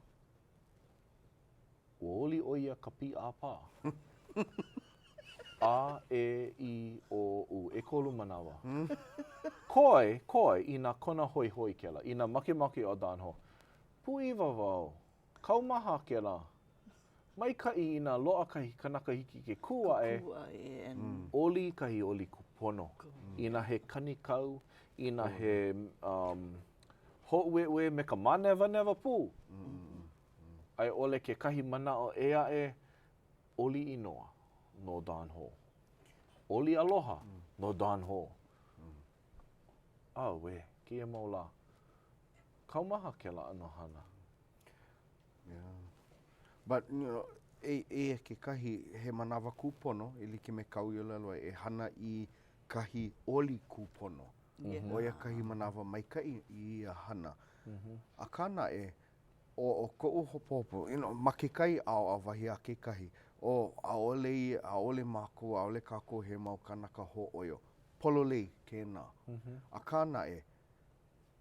Ua oli ʻo ia ka pīʻāpā. A, E, I, O, U. ʻEkolu manawa. Koe, koe, inā kona hoihoi kēlā, inā makemake ʻo Don Ho. Pūʻiwa wau. Kaumaha kēlā. Maikaʻi inā loaʻa kahi kanaka hiki ke kū aʻe, oli kahi oli kūpono. Inā he kanikau, inā he um, hōʻuēʻuē me ka mānewanewa pū. A i ʻole kekahi manaʻo ʻē aʻe, oli inoa no Don Ho. Oli aloha no Don Ho. Auē, kēia mau lā. Kaumaha kēlā ʻano hana. Yeah. But, you know, eia kekahi, he manawa kūpono, e like me kāu i ʻōlelo ai, e hana i kahi oli kūpono. Yeah. ʻO ia kahi manawa maikaʻi i ia hana. Mm -hmm. Akā naʻe, ʻo koʻu hopohopo, you know, ma kekahi ʻaoʻao wahi a kekahi, ʻo ʻaʻole ia, ʻaʻole mākou, ʻaʻole kākou he mau kānaka hōʻoio. Pololei kēnā. Akā naʻe,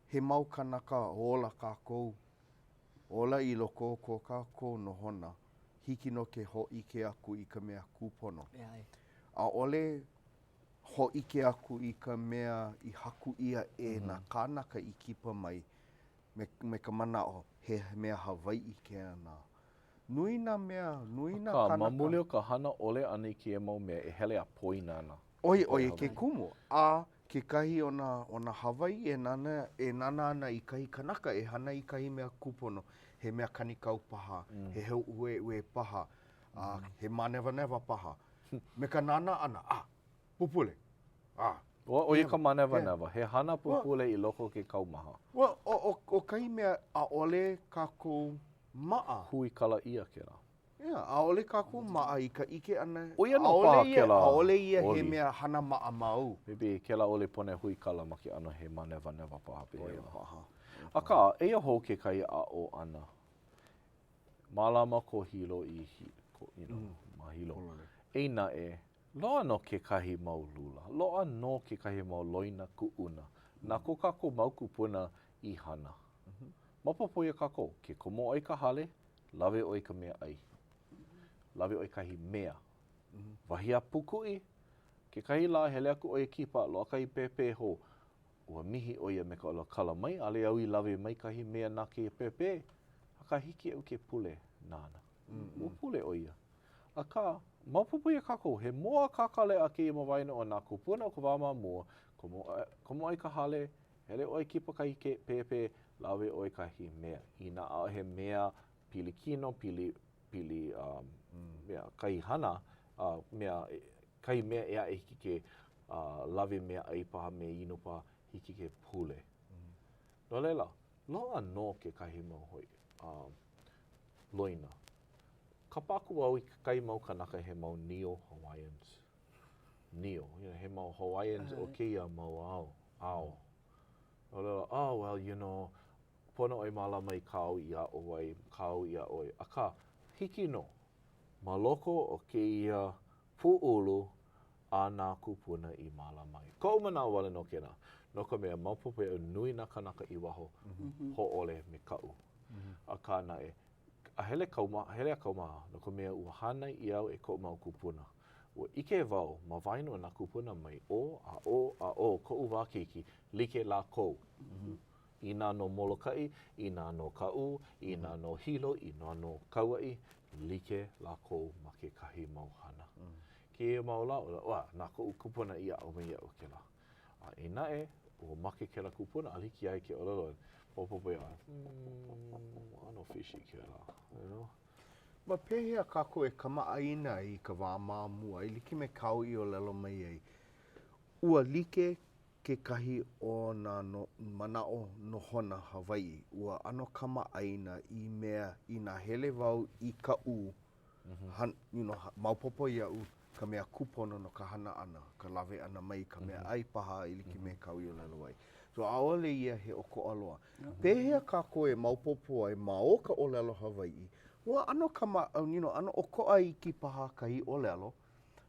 he mau kānaka ola kākou, ola i loko o ko kākou nohona, hiki nō ke hōʻike aku i ka mea kūpono. ʻAʻole hōʻike aku i ka mea i haku ʻia e nā kānaka i kipa mai me, me ka manaʻo, he mea Hawaiʻi kēnā. Nui nā mea, nui nā kānaka. Akā, ma muli o ka hana ʻole ʻana i kēia mau mea e hele a poina ana. ʻO ia, ʻo ia ke kumu. A kekahi o nā, o nā Hawaiʻi e nānā, e nānā ana i kahi kanaka e hana i kahi mea kūpono, he mea kanikau paha, he hōʻuēʻuē paha, a he mānewanewa paha, me ka nānā ʻana, a, pupule, a, Ua, ʻo ia ka mānewanewa, he hana pupule i loko o ke kaumaha. Ua, ʻo, ʻo, ʻo kahi mea, ʻaʻole kākou maʻa. Huikala ʻia kēlā. Yeah, ʻaʻole kākou maʻa i ka ʻike ʻana. ʻO ia nō paha kēlā ʻaʻole ia he mea hana maʻamau. Maybe kēlā oli pono e huikala ma ke ʻano he mānewanewa paha pehea lā. Paha. Akā, eia hou kekahi aʻo ʻana. Mālama ko Hilo i, you know, ma Hilo. Eia naʻe, Loaʻa nō kekahi mau lula, loaʻa nō kekahi mau loina kuʻuna na ko kākou mau kūpuna i hana. Maopopo iā kākou, ke komo ʻoe i ka hale, lawe ʻoe i ka mea ʻai. Lawe ʻoe i kahi mea. Wahi a Pūkuʻi, kekahi lā hele aku ʻo ia kipa, loaʻa kahi pēpē hou. Ua mihi ʻo ia me ka ʻōlelo kala mai, ʻaʻole au i lawe mai kahi mea na kēia pēpē, akā hiki iaʻu ke pule nāna. Ua pule ʻo ia. Akā, maopopo iā kākou, he mōakāka leʻa kēia ma waena o nā kūpuna o ka wā ma mua, komo, komo ʻoe i ka hale, hele ʻoe kipa kahi ke pēpē, lawe ʻoe kahi mea. Inā ʻaʻohe mea pili kino, pili, pili, um, mea, kahi hana, uh, mea, kahi mea ʻē aʻe hiki ke. lawe meaʻai paha me inu paha, hiki ke pule. No laila, loaʻa nō kekahi mau hoi, loina. Kapa aku au i kekahi mau kanaka he mau Neo-Hawaiians. Neo, you know, he mau Hawaiians o kēia mau ao, ao. No laila, oh, well, you know, pono ʻoe mālama i kāu i aʻo ai, kāu i aʻo ai. Akā, hiki nō, ma loko o kēia pūʻulu a nā kūpuna i mālama ai. Koʻu manaʻo wale nō kēlā, no ka mea, maopopo iaʻu nui nā kānaka i waho hōʻole me kaʻu. Akā naʻe, a hele kauma, hele a kaumaha, no ka mea, ua hānai ʻia au e koʻu mau kūpuna. Ua ʻike wau ma waena o nā kūpuna mai ʻō a ʻō a ʻō koʻu wā keiki, like lākou. Inā no Molokaʻi, inā no Kaʻū, inā no Hilo, inā no Kauaʻi, like lākou ma kekahi mau hana. Kēia mau lā, ua, na koʻu kupuna i aʻo mai iaʻu kēlā. A inā naʻe, ua make kēlā kupuna, ʻaʻole hiki iā ia ke ʻōlelo, maopopo iaʻu, hmm, ʻano fishy kēlā, you know? Ma pehea kākou e kamaʻāina ai i ka wā ma mua, e like me kāu i ʻōlelo mai ai, ua like kekahi o nā manaʻo nohona Hawaiʻi, ua ʻano kamaʻāina i mea inā hele wau i Kaʻū, you know, maopopo iaʻu ka mea kūpono no ka hana ʻana, ka lawe ʻana mai i ka mea ʻai paha e like me kāu i ʻōlelo ai. So ʻaʻole ia he ʻokoʻa loa. Pehea kākou e maopopo ai ma o ka ʻōlelo Hawaiʻi, ua ʻano kama, you know, ʻano ʻokoʻa iki paha kahi ʻōlelo,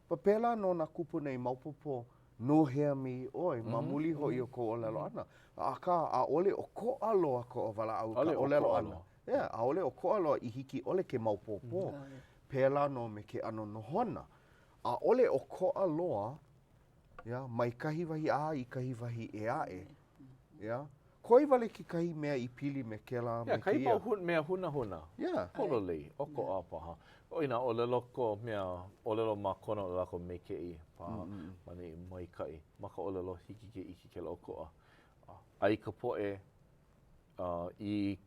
But pēlā nō nā kūpuna i maopopo no hea mai ʻoe ma muli hoʻi o kou ʻōlelo ʻana. Akā, ʻaʻole ʻokoʻa loa ka walaʻau ka ʻōlelo ʻana. Yeah, ʻaʻole ʻokoʻa loa i hiki ʻole ke maopopo. Pēlā nō me ke ʻano nohona. ʻAʻole ʻokoʻa loa, yeah, mai kahi wahi a i kahi wahi ʻē aʻe. Yeah. Koi wale kekahi mea i pili me kēlā me kēia. Yeah, kahi mau hun, mea hunahuna. Yeah. Pololei, ʻokoʻa paha. ʻO inā ʻōlelo ko mea, ʻōlelo ma Kona o lākou meikeʻi paha, ma nei maikaʻi. Ma ka ʻōlelo hiki ke ʻike kēlā ʻokoʻa. A i ka poʻe uh, i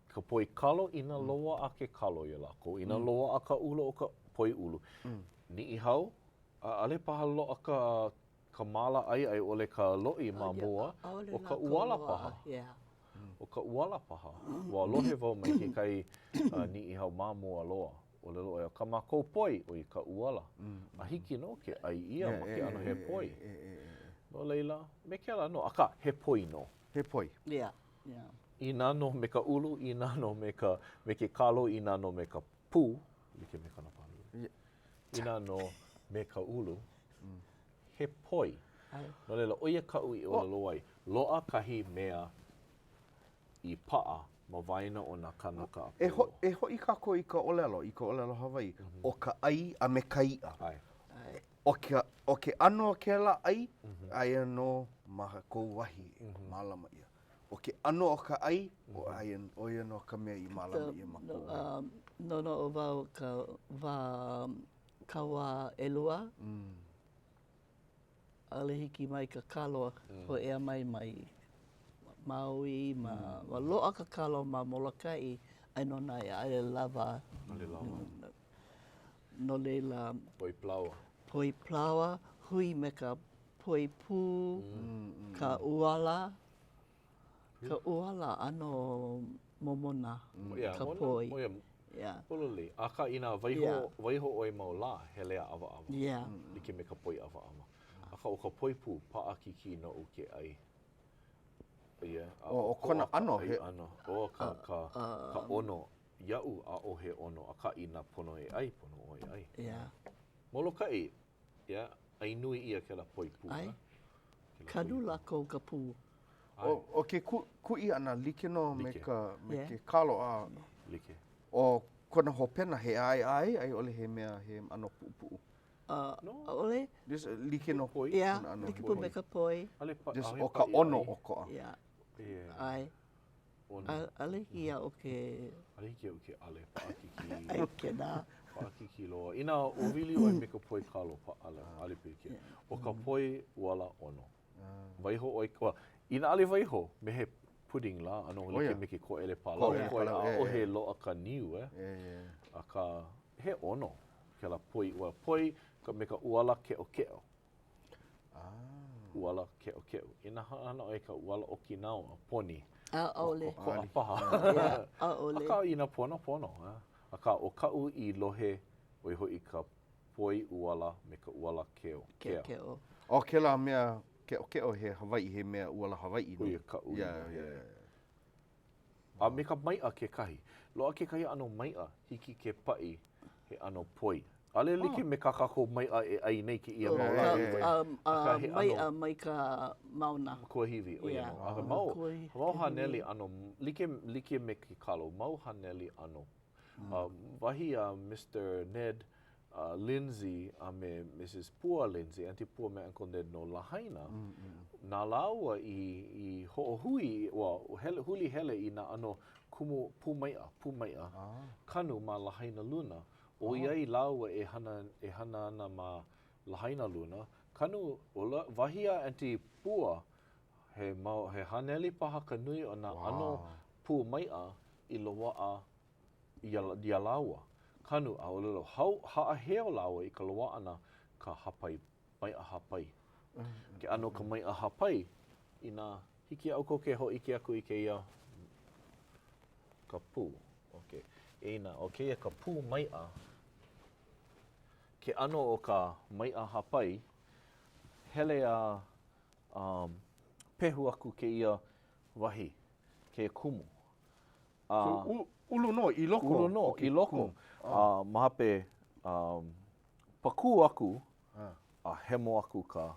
ka poi kalo, inā loaʻa ke kalo iā lākou, inā loaʻa ka ʻulu o ka poi ʻulu. Niʻihau, ʻaʻole paha loaʻa ka ka māla ʻai a i ʻole ka loʻi ma mua, ʻo ka ʻuala paha. ʻO ka ʻuala paha. Ua lohe wau mai kekahi Niʻihau ma mua loa, ʻōlelo ʻo ia, kā mākou poi, ʻo ia ka ʻuala. A hiki nō ke ʻai ʻia ma ke ʻano he poi. No laila, me kēlā nō, akā, he poi nō. He poi. Inā nō me ka ʻulu, inā nō me ka, me ke kalo, inā nō me ka pū, like me kona pālulu. Inā nō me ka ʻulu, he poi. No laila, ʻo ia kaʻu i ʻōlelo ai, loaʻa kahi mea i paʻa ma waena o nā kānaka a pau loa. E hoʻi kākou i ka ʻōlelo, i ka ʻōlelo Hawaiʻi, ʻo ka ʻai a me ka iʻa. ʻO ke, ʻo ke ʻano o kēlā ʻai, aia nō ma kou wahi e mālama ʻia. ʻO ke ʻano o ka ʻai, ʻo aia, ʻo ia nō ka mea i mālama ʻia ma kou wahi. Noʻonoʻo wau ka wā Kaua ʻElua, ʻaʻole hiki mai ka kalo hōʻea mai mai Maui, ma, ua loaʻa ka kalo ma Molokaʻi, aia nō naʻe ʻaʻole lawa. ʻAʻole lawa. No laila. Poi palaoa. Poi palaoa, hui me ka poi pū, ka ʻuala. Ka ʻuala ʻano momona ka poi. Yeah. Pololei. Akā inā waiho, waiho ʻoe mau lā, hele a ʻawaʻawa. Yeah. Like me ka poi ʻawaʻawa. Akā ʻo ka poi pū, paʻakikī noʻu ke ʻai. Yeah. ʻO kona ʻano he. ʻano. ʻO ka, ka, ka ʻono. Iaʻu, ʻaʻohe ʻono, akā inā pono e ʻai, pono ʻoe e ʻai. Yeah. Molokaʻi, yeah, ʻai nui ʻia kēlā poi pū. ʻAe. Kanu lākou ka pū. ʻO ke kuʻi ʻana, like nō me ka me ke kalo a. Like. ʻO kona hopena he ʻaeʻae a i ʻole he mea he ʻano puʻupuʻu? ʻAʻole. Just like nō. Poi. Yeah, like pū me ka poi. Just ʻo ka ʻono ʻokoʻa. Yeah. ʻAe. ʻAʻole hiki iaʻu ke. ʻAʻole hiki iaʻu ke ʻale paʻakikī. ʻAe kēnā. Paʻakikī loa. Inā ʻōwili ʻoe me ka poi kalo, ʻaʻole, ʻaʻole pilikia. ʻO ka poi ʻuala ʻono. Waiho ʻoe, well, inā ʻaʻole waiho, me he pudding lā, ʻano like me ke koʻele palaoa. Koe ʻaʻohe loaʻa ka niu, eh? Akā, he ʻono kēlā poi ʻuala. Poi me ka ʻuala keʻokeʻo. ʻuala keʻokeʻo. Inā hana ʻoe i ka ʻuala ʻoki nao a poni. ʻAʻole. ʻOkoʻa paha. ʻAʻole. Akā, inā pono, pono. Akā, ʻo kaʻu i lohe, ʻo ia hoʻi ka poi ʻuala me ka ʻuala keo. Keʻokeʻo. ʻO kēlā mea keʻokeʻo he Hawaiʻi, he mea ʻuala Hawaiʻi nō. ʻO ia kaʻu i lohe. A me ka maiʻa kekahi. Loaʻa kekahi ʻano maiʻa, hiki ke paʻi he ʻano poi. ʻAʻole like me kā kākou maiʻa e ʻai nei kēia mau lā. Akā he ʻano. Maiʻa mai ka mauna. Kuahiwi, ʻo ia nō. A mau, mau haneli ʻano, like, like me ke kalo, mau haneli ʻano. Wahi a Mister Ned Lindsay a me Mrs. Pua Lindsay, Aunty Pua me Uncle Ned no Lahaina, na lāua i, i hoʻohui, ua hele, huli hele i nā ʻano kumu pū maiʻa, pū maiʻa, kanu ma Lahaina Luna, ʻoiai lāua e hana, e hana ana ma Lahaina Luna, kanu, wahi a Aunty Pua, he mau, he haneli paha ka nui o nā ʻano pū maiʻa i loaʻa iā, iā lāua. Kanu, a ʻōlelo, hau, haʻaheo lāua i ka loaʻa ʻana ka hāpai, maiʻa hāpai. Ke ʻano o ka maiʻa hāpai, inā hiki iā ʻoukou ke hōʻike aku i kēia ka pū. Okay. Inā, ʻo kēia ka pū maiʻa, ke ʻano o ka maiʻa hāpai, hele a um, pehu aku kēia wahi, kēia kumu. A, so, ulu nō i loko? Ulu nō i loko. A ma hape, um, pakū aku, a hemo aku ka,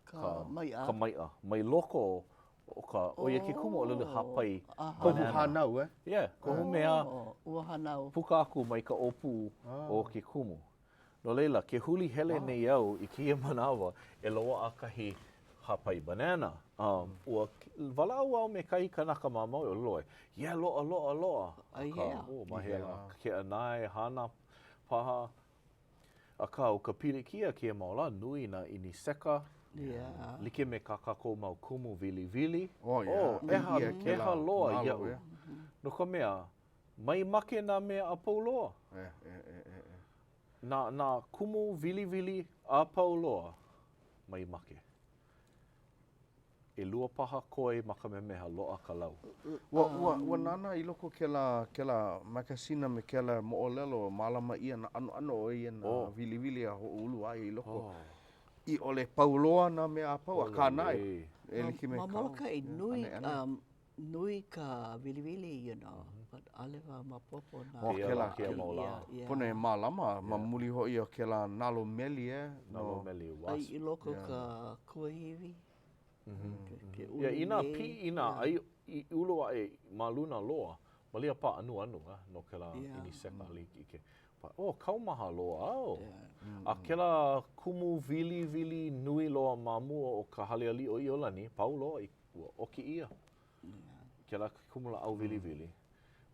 ka, maiʻa. ka maiʻa. Mai loko o ka, ʻo ia ke kumu ʻōlelo hāpai. Kohu hānau, eh? Yeah, kohu mea. Ua hānau. Puka aku mai ka ʻōpū o ke kumu. No laila, ke huli hele nei au i kēia manawa e loaʻa kahi hāpai banana. Um, ua walaʻau au me kahi kanaka ma Maui, ʻōlelo ai, yeah, loaʻa, loaʻa, loaʻa. Ai hea? Oh, ma hea lā? Keʻanae, Hāna paha. Akā, ʻo ka pilikia kēia mau lā, nui nā ʻiniseka, yeah. like me kā kākou mau kumu wiliwili. Oh, yeah. Oh, ʻeha, ʻeha loa iaʻu. No ka mea, Mai make nā mea a pau loa. Nā, nā kumu wiliwili a pau loa, mai make. ʻElua paha koe ma Kamehameha, loaʻa ka lau. Ua, ua, ua nānā i loko kēlā, kēlā makasina me kēlā moʻolelo, mālama ʻia nā ʻanoʻano o ia nā oh. wiliwili a hoʻoulu aʻe i loko. Oh. I ʻole pau loa nā mea a pau, akā naʻe, e like me Ma Molokaʻi, nui, um, Nui ka wiliwili, you know, but ʻaʻole wau maopopo nā. O kēlā kēia mau lā. Pono e mālama ma muli hoʻi o kēlā nalo meli, e. Nalo meli, wasp. Ai i loko ka kuahiwi. Ke ulu nei. Inā piʻi, inā ai i ulu aʻe ma luna loa, malia paha anuanu no kēlā ʻiniseka ʻaʻole hiki ʻike. Oh, kaumaha loa au. A kēlā kumu wiliwili nui loa ma mua o ka hale aliʻi o ʻIolani, pau loa i Ua ʻoki ʻia kēlā kumulāʻau wiliwili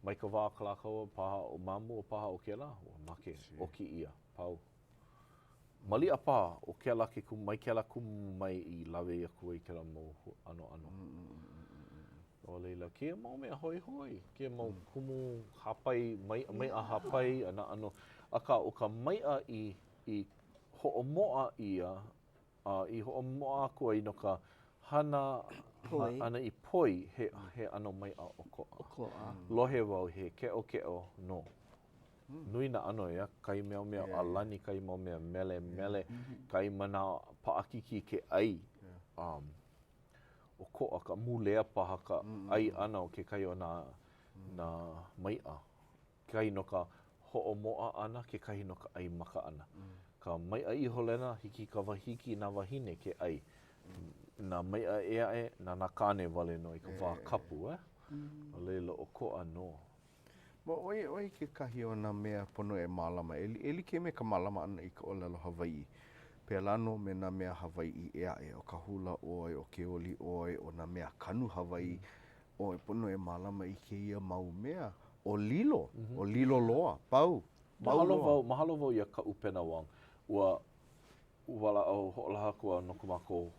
mai ka wā Kalākaua paha, o ma mua paha o kēlā, ua make, ʻoki ʻia, pau. Maliʻa paha, ʻo kēlā ke kumu, mai kēlā kumu mai i lawe aku ai kēlā mau ʻanoʻano. No laila, kēia mau mea hoihoi, kēia mau kumu hāpai, mai, maiʻa hāpai a nā ʻano. Akā, ʻo ka maiʻa i, i hoʻomoʻa ʻia, A i hoʻomoʻa aku ai no ka hana ʻana i poi, he he ʻano maiʻa ʻokoʻa. ʻOkoʻa. Lohe wau he keʻokeʻo nō. Nui nā ʻano ʻeā, kahi mau mea ʻalani, kahi mau mea melemele, kahi manawa paʻakikī ke ʻai. Um, ʻokoʻa ka mulea paha ka ʻai ʻana o kekahi o nā nā maiʻa. Kekahi no ka hoʻomoʻa ʻana, kekahi no ka ʻai maka ʻana. Ka maiʻa iholena, hiki ka hiki i nā wāhine ke ʻai. Nā maiʻa ʻē aʻe, na nā kāne wale nō i ka wā kapu, eh? No laila, ʻokoʻa nō. Ma ʻo ia, ʻo ia kekahi o nā mea pono e mālama, e, e like me ka mālama ʻana i ka ʻōlelo Hawaiʻi, pēlā nō me nā mea Hawaiʻi ʻē aʻe, ʻo ka hula ʻoe, ʻo ke oli ʻoe, ʻo nā mea kanu Hawaiʻi, ʻoe pono e mālama i kēia mau mea, o lilo, o lilo loa, pau, pau Mahalo loa. wau, mahalo wau iā Kaʻupena Wong. Ua walaʻau hoʻolaha aku au no ko mākou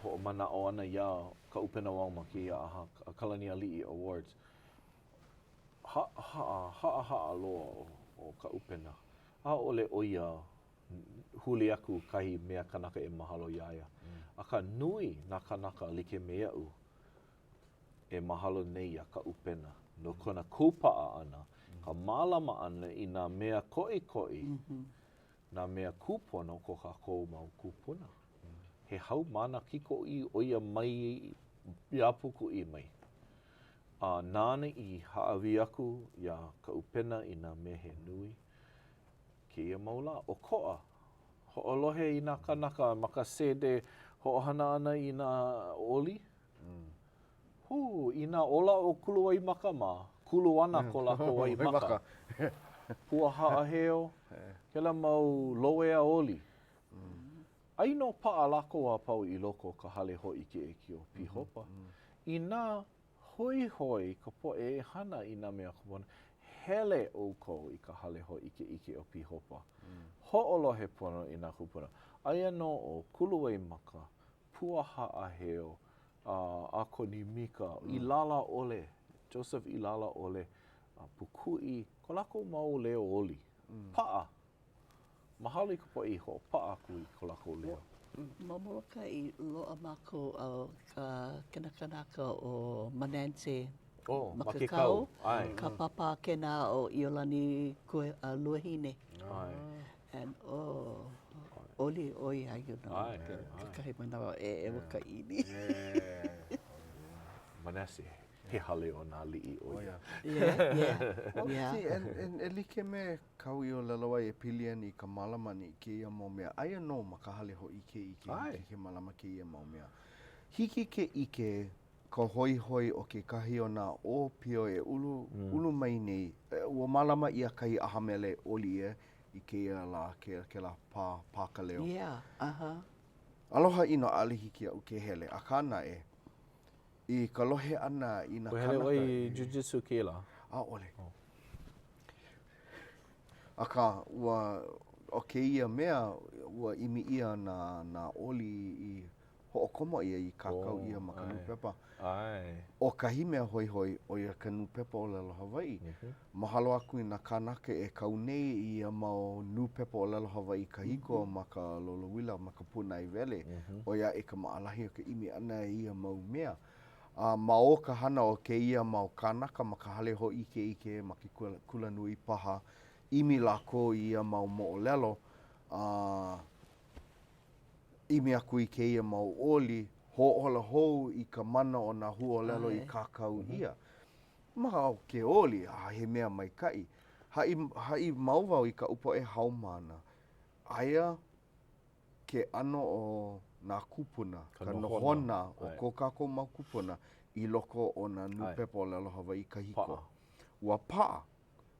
hoʻomanaʻo ʻana iā Kaʻupena Wong ma kēia ʻaha Kalani Aliʻi Awards. Ha, ha, haʻahaʻa loa ʻo, ʻo Kaʻupena. ʻAʻole ʻo ia huli aku kahi mea kanaka e mahalo iā ia. Akā, nui nā kānaka like me aʻu e mahalo nei iā Kaʻupena no kona kūpaʻa ʻana, ka mālama ʻana i nā mea koʻikoʻi, nā mea kūpono o ko kākou mau kūpuna. He haumāna kikoʻī ʻo ia mai iā Pūkuʻi mai. A nāna i hāʻawi aku iā Kaʻupena i nā mea he nui kēia mau lā. ʻOkoʻa, hoʻolohe i nā kānaka ma ka sēdē hoʻohana ʻana i nā oli. Hū, inā ola ʻo Kuluwaimaka mā, kulu ana ko lākou waimaka. Pua haʻaheo, kēlā mau loea oli. Ai nō paʻa lākou a pau i loko o ka hale hōʻikeʻike o Pīhopa. Inā hoihoi ka poʻe e hana i nā mea kūpono, hele ʻoukou i ka hale hōʻikeʻike o Pīhopa. Hoʻolohe pono i nā kūpuna. Aia nō ʻo Kuluwaimaka, Pua Haʻaheo, a Akoni Mika, ʻĪlalaʻole, Joseph ʻĪlalaʻole, a Pūkuʻi, ko lākou mau leo oli. Paʻa. Mahalo i ka poʻe i hoʻopaʻa aku i ko lākou leo. Ma Molokaʻi, loaʻa mākou a ka kena kanaka o Manance oh, ma ke kau. ʻAe. Ka papa kena o ʻIolani Kue, uh, Luahine. ʻAe. And oh, oli ʻo ia, you know. ʻAe, ke, ʻae. Kekahi manawa e ʻewa ka ʻili. Yeah. Manasse, he hale o nā aliʻi ʻo ia. Yeah, yeah, Well, yeah. see, and, and e like me Kāu i ʻōlelo ai e pili ana i ka mālama ʻana i kēia mau mea, aia nō ma ka hale hōʻikeʻike hiki ke mālama kēia mau mea. Hiki ke ʻike ka hoihoi o kekahi o nā ʻōpio e ulu, ulu mai nei, ua mālama ʻia kahi ʻaha mele oli e i kēia lā, kēlā pā, pā ka leo. Yeah, uh-huh. Aloha ʻino, ʻaʻole hiki iaʻu ke hele, akā naʻe, i ka lohe ʻana i nā Ua hele kānaka. ʻoe i jiu-jitsu kēia lā? ʻAʻole. Oh. Akā, ua, ʻo kēia mea, ua ʻimi ʻia nā, nā oli i hoʻokomo ʻia i kākau ʻia ma ka nūpepa. ʻAe. ʻO kahi mea hoihoi, ʻo ia ka nūpepa ʻōlelo Hawaiʻi. Mahalo aku i nā kānaka e kau nei i ia mau nūpepa ʻōlelo Hawaiʻi kahiko ma ka lolouila, ma ka pūnaewele, ʻoi aʻe ka maʻalahi o ka ʻimi ʻana i ia mau mea. A ma o ka hana o kēia mau kānaka ma ka hale hōʻikeʻike, ma ke kulanui paha, ʻimi lākou i ia mau moʻolelo, a ʻimi aku i kēia mau oli, hōʻola hou i ka mana o nā huaʻōlelo i kākau ʻia. Ma o ke oli, a he mea maikaʻi. Haʻi, haʻi mau wau i kaʻu poʻe haumāna, aia ke ʻano o nā kūpuna, ka nohona o ko kākou mau kūpuna i loko o nā nūpepa ʻōlelo Hawaiʻi kahiko. Ua paʻa.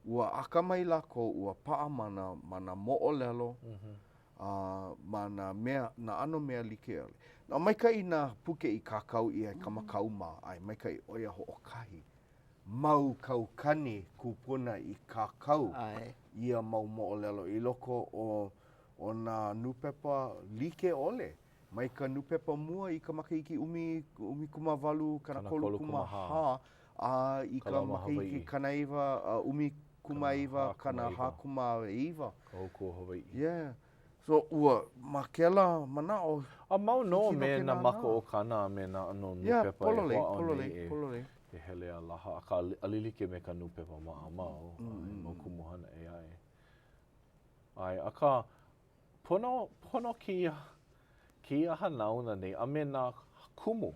Ua akamai lākou, ua paʻa ma nā, ma nā moʻolelo, a ma nā mea, nā ʻano mea like ʻole. A maikaʻi nā puke i kākau ʻia e Kamakau mā, ʻae, maikaʻi, ʻo ia hoʻokahi mau kaukani kūpuna i kākau ia mau moʻolelo i loko o o nā nūpepa like ʻole, mai ka nūpepa mua i ka makahiki 18 34 a i ka makahiki 19 1949. Ka Hōkū o Hawaiʻi. Yeah. So, ua, ma kēlā manaʻo, A mau nō hiki nō me ke nā nānā. maka o kana a me nā ʻano Yeah, nūpepa e pololei, hoʻāʻo pololei, nei e, pololei. e hele a laha, akā, ʻaʻole like me ka nūpepa maʻamau, a he mau kumuhana ʻē aʻe. ʻAe, akā, pono, pono kēia, kēia hanauna nei a me nā kumu,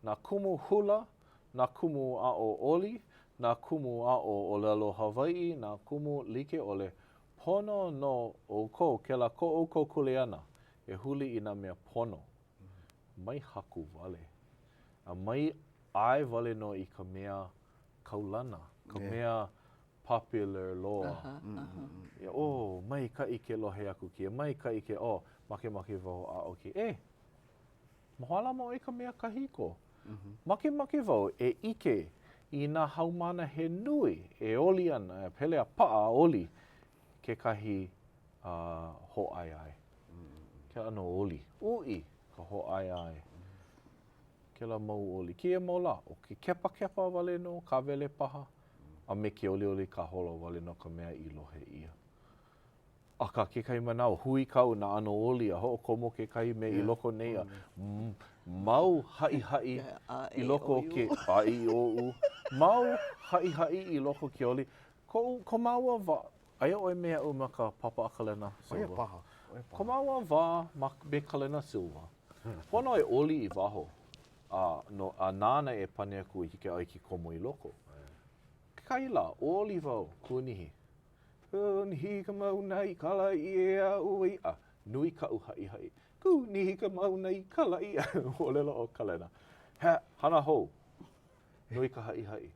nā kumu hula, nā kumu aʻo oli, nā kumu aʻo ʻōlelo Hawaiʻi, nā kumu like ʻole, pono nō ʻoukou, kēlā ko ʻoukou kuleana e huli i nā mea pono. Mai haku wale. A mai ʻae wale nō i ka mea kaulana, ka mea popular loa. Ia, oh, maikaʻi ke lohe aku kēia, maikaʻi ke, oh, makemake wau aʻo kēia. E, mālama ʻoe i ka mea kahiko. Makemake wau e ʻike i nā haumāna he nui e oli ana, e hele a paʻa a oli kekahi uh, hōʻaeae. Ke ʻano oli. Uʻi ka hōʻaeae. Kēlā mau oli. Kēia mau lā, ʻo ke kepakepa wale nō, kāwele paha, a me ke olioli kāholo wale nō ka mea i lohe ʻia. Akā, kekahi manawa, huikau nā ʻano oli a hoʻokomo kekahi mea i loko nei a mau haʻihaʻi i loko o ke, a e i o u, mau haʻihaʻi i loko o ke oli. Koʻu, ko māua wā, aia ʻoe me aʻu ma ka papa a Kalena Silva. ʻO ia paha, ʻo ia paha. Ko māua wā ma, me Kalena Silva, pono e oli i waho a, no, a nāna e pane aku i hiki ai ke komo i loko. Kekahi lā, oli wau, kūnihi. Kūnihi ka mauna i ka laʻi e aʻu iʻa. Nui kaʻu haʻihaʻi. Kūnihi ka mauna i ka laʻi. ʻŌlelo ʻo Kalena. He hana hou. Nui ka haʻihaʻi.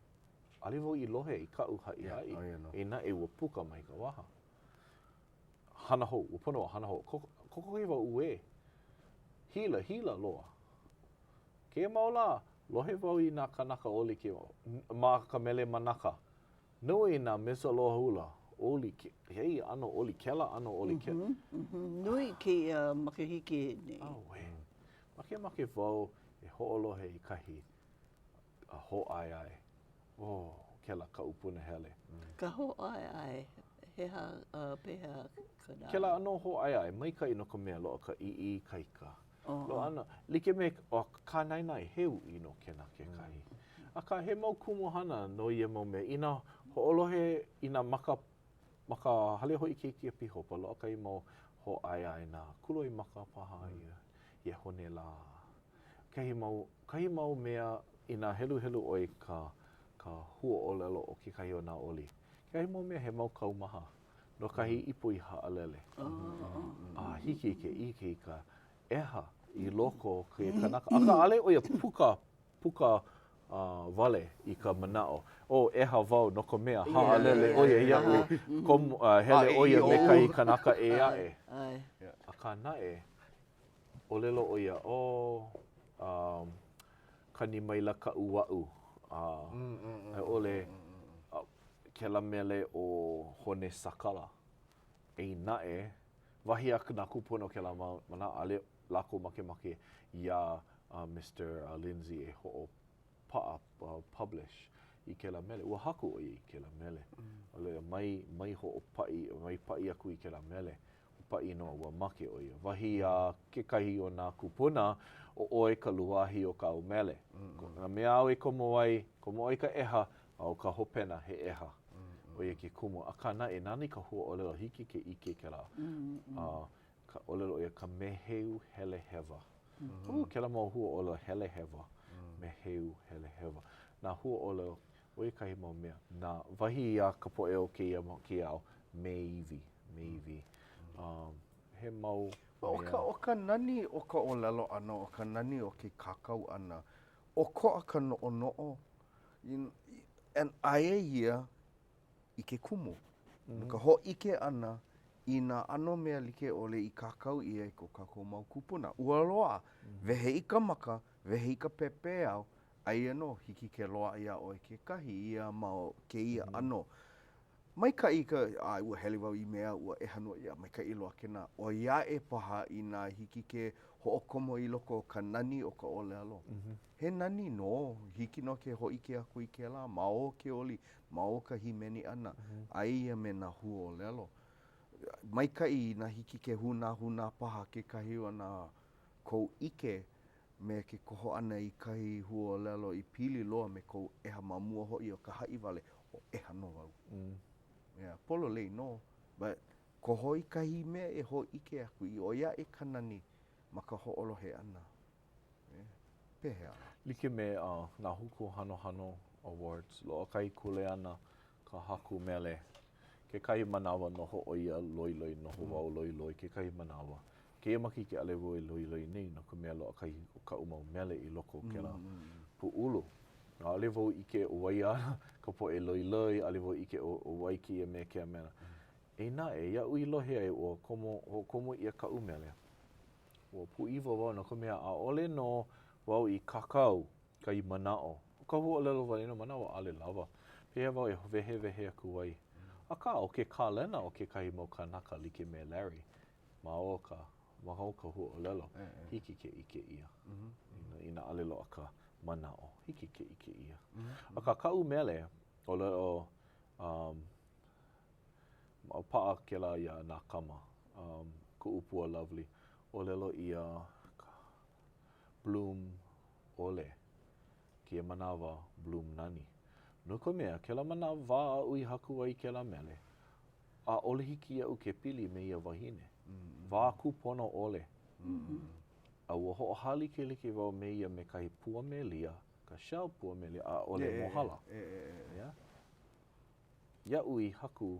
ʻAʻole wau i lohe i kaʻu haʻihaʻi. Eia naʻe ua puka mai ka waha. Hana hou. Ua pono a hana hou. Kokoke wau uē. Hila, hila loa. Kēia mau lā, lohe wau i nā kānaka oli ke ma ka mele Manaka. Nui nā Miss Aloha Hula, oli ke, kēia ʻano oli, kēlā ʻano oli, ke. Mm -hmm, nui kēia makahiki nei. ʻAuē. Makemake wau e hoʻolohe i kahi hōʻaeʻae. Oh, kēlā kaʻu punahele. Ka hōʻaeʻae, he aha, uh, pehea ka nā? Kēlā ʻano hōʻaeʻae, maikaʻi no ka mea loaʻa ka ʻiʻi ikaika. Loaʻa nā, like me ʻo ka naenae, he uʻi nō kēnā kekahi. Akā, he mau kumuhana no ia mau mea. Inā hoʻolohe i nā ma ka, ma ka hale hōʻikeʻike Pīhopa, loaʻa kahi mau hōʻaeʻae nā kuluaimaka paha ia, ia hone lā. Kahi mau, kahi mau mea inā heluhelu ʻoe i ka, ka huaʻōlelo o kekahi o nā oli. Kekahi mau mea he mau kaumaha no kahi ipo i haʻalele. A hiki ke ʻike i ka ʻeha i loko o ke kanaka. Akā, ʻaʻole ʻo ia puka, puka wale i ka manaʻo, oh, ʻeha wau no ka mea, haʻalele ʻo ia iaʻu, komo, hele ʻo ia me kahi kanaka ʻē aʻe. Akā naʻe, ʻōlelo ʻo ia, oh, um, kani maila ka ʻuaʻu, a a i ʻole, kēlā mele ʻo Hone Sakala. Eia naʻe, wahi a nā kūpuna o kēlā manawa, ʻaʻole lākou makemake iā Mister Lindsay e hoʻopaʻa, publish, i kēlā mele. Ua haku ʻo ia i kēlā mele. ʻŌlelo, mai, mai hoʻopaʻi, mai paʻi aku i kēlā mele. Paʻi nō, ua make ʻo ia. Wahi a kekahi o nā kūpuna, ʻo ʻoe ka luahi o kāu mele. Nā mea āu e komo ai, komo ai ka ʻeha, a ʻo ka hopena, he ʻeha. ʻO ia ke kumu. Akā naʻe, nāna i ka huaʻōlelo, hiki ke ʻike kēlā. A ka ʻōlelo ʻo ia ka meheu hele hewa. Uh, kēlā mau huaʻōlelo hele hewa, meheu hele hewa. Nā huaʻōlelo, ʻo ia kahi mau mea. Nā, wahi a ka poʻe o kēia, kēia au, meiwi, meiwi. Um, he mau mea. ʻO ka, ʻo ka nani o ka ʻōlelo ʻana, ʻo ka nani o ke kākau ʻana, ʻokoʻa ka noʻonoʻo, and aia ia i ke kumu. No ka hōʻike ʻana i nā ʻano mea like ʻole i kākau ʻia e ko kākou mau kūpuna. Ua loaʻa, wehe i ka maka, wehe i ka pepeiao, aia nō, hiki ke loaʻa iā ʻoe kekahi ia ma o kēia ʻano. Maikaʻi ka, a ua hele wau i mea ua ʻeha nō ia, maikaʻi loa kēnā. ʻOi aʻe paha inā hiki ke hoʻokomo i loko o ka nani o ka ʻōlelo. He nani nō, hiki nō ke hōʻike aku i kēlā ma o ke oli, ma o ka hīmeni ʻana, aia ia me nā huaʻōlelo. Maikaʻi inā hiki ke hūnāhūnā paha kekahi o nā kou ʻike me ke koho ʻana i kahi huaʻōlelo i pili loa me kou ʻeha ma mua hoʻi o ka haʻi wale, ʻo ʻeha nō wau. Yeah, pololei nō, but koho i kahi mea e hōʻike aku i ʻoi aʻe ka nani ma ka hoʻolohe ʻana. Yeah. Pehea lā? Like me uh, nā Hōkū Hanohano Awards, loaʻa kahi kuleana ka haku mele. Kekahi manawa noho ʻo ia loiloi, noho wau loiloi kekahi manawa. Kēia makahiki ʻaʻole wau e loiloi nei no ka mea loaʻa kahi o kaʻu mau mele i loko o kēlā pūʻulu. ʻAʻole wau ʻike ʻo wai ana ka poʻe loiloi, ʻaʻole wau ʻike ʻo wai kēia mea kēia mea. Eia naʻe, iaʻu i lohe ai ua komo, hoʻokomo ʻia kaʻu mele, ua pūʻiwa wau no ka mea ʻaʻole nō wau i kākau kahi manaʻo. ʻO ka huaʻōlelo wale nō manawa ʻaʻole lawa. Pehea wau e wehewehe aku ai? Akā, ʻo ke kālena o kekahi mau kānaka like me Larry, ma o ka, ma o ka huaʻōlelo, hiki ke ʻike ʻia. Inā ʻaʻole loaʻa ka manaʻo, hiki ke ʻike ʻia. Akā, kaʻu mele, ʻōlelo, um. Paʻa kēlā iā Nākama, um, kuʻu pua lovely. ʻŌlelo ʻia ka bloom ʻole, kēia manawa bloom nani. No ka mea, kēlā manawa aʻu i haku ai kēlā mele, ʻaʻole hiki iaʻu ke pili me ia wahine. Wā kūpono ʻole. A ua hoʻohālikelike wau me ia me kahi pua melia, ka shell pua melia, ʻaʻole mohala. Yeah. Iaʻu i haku,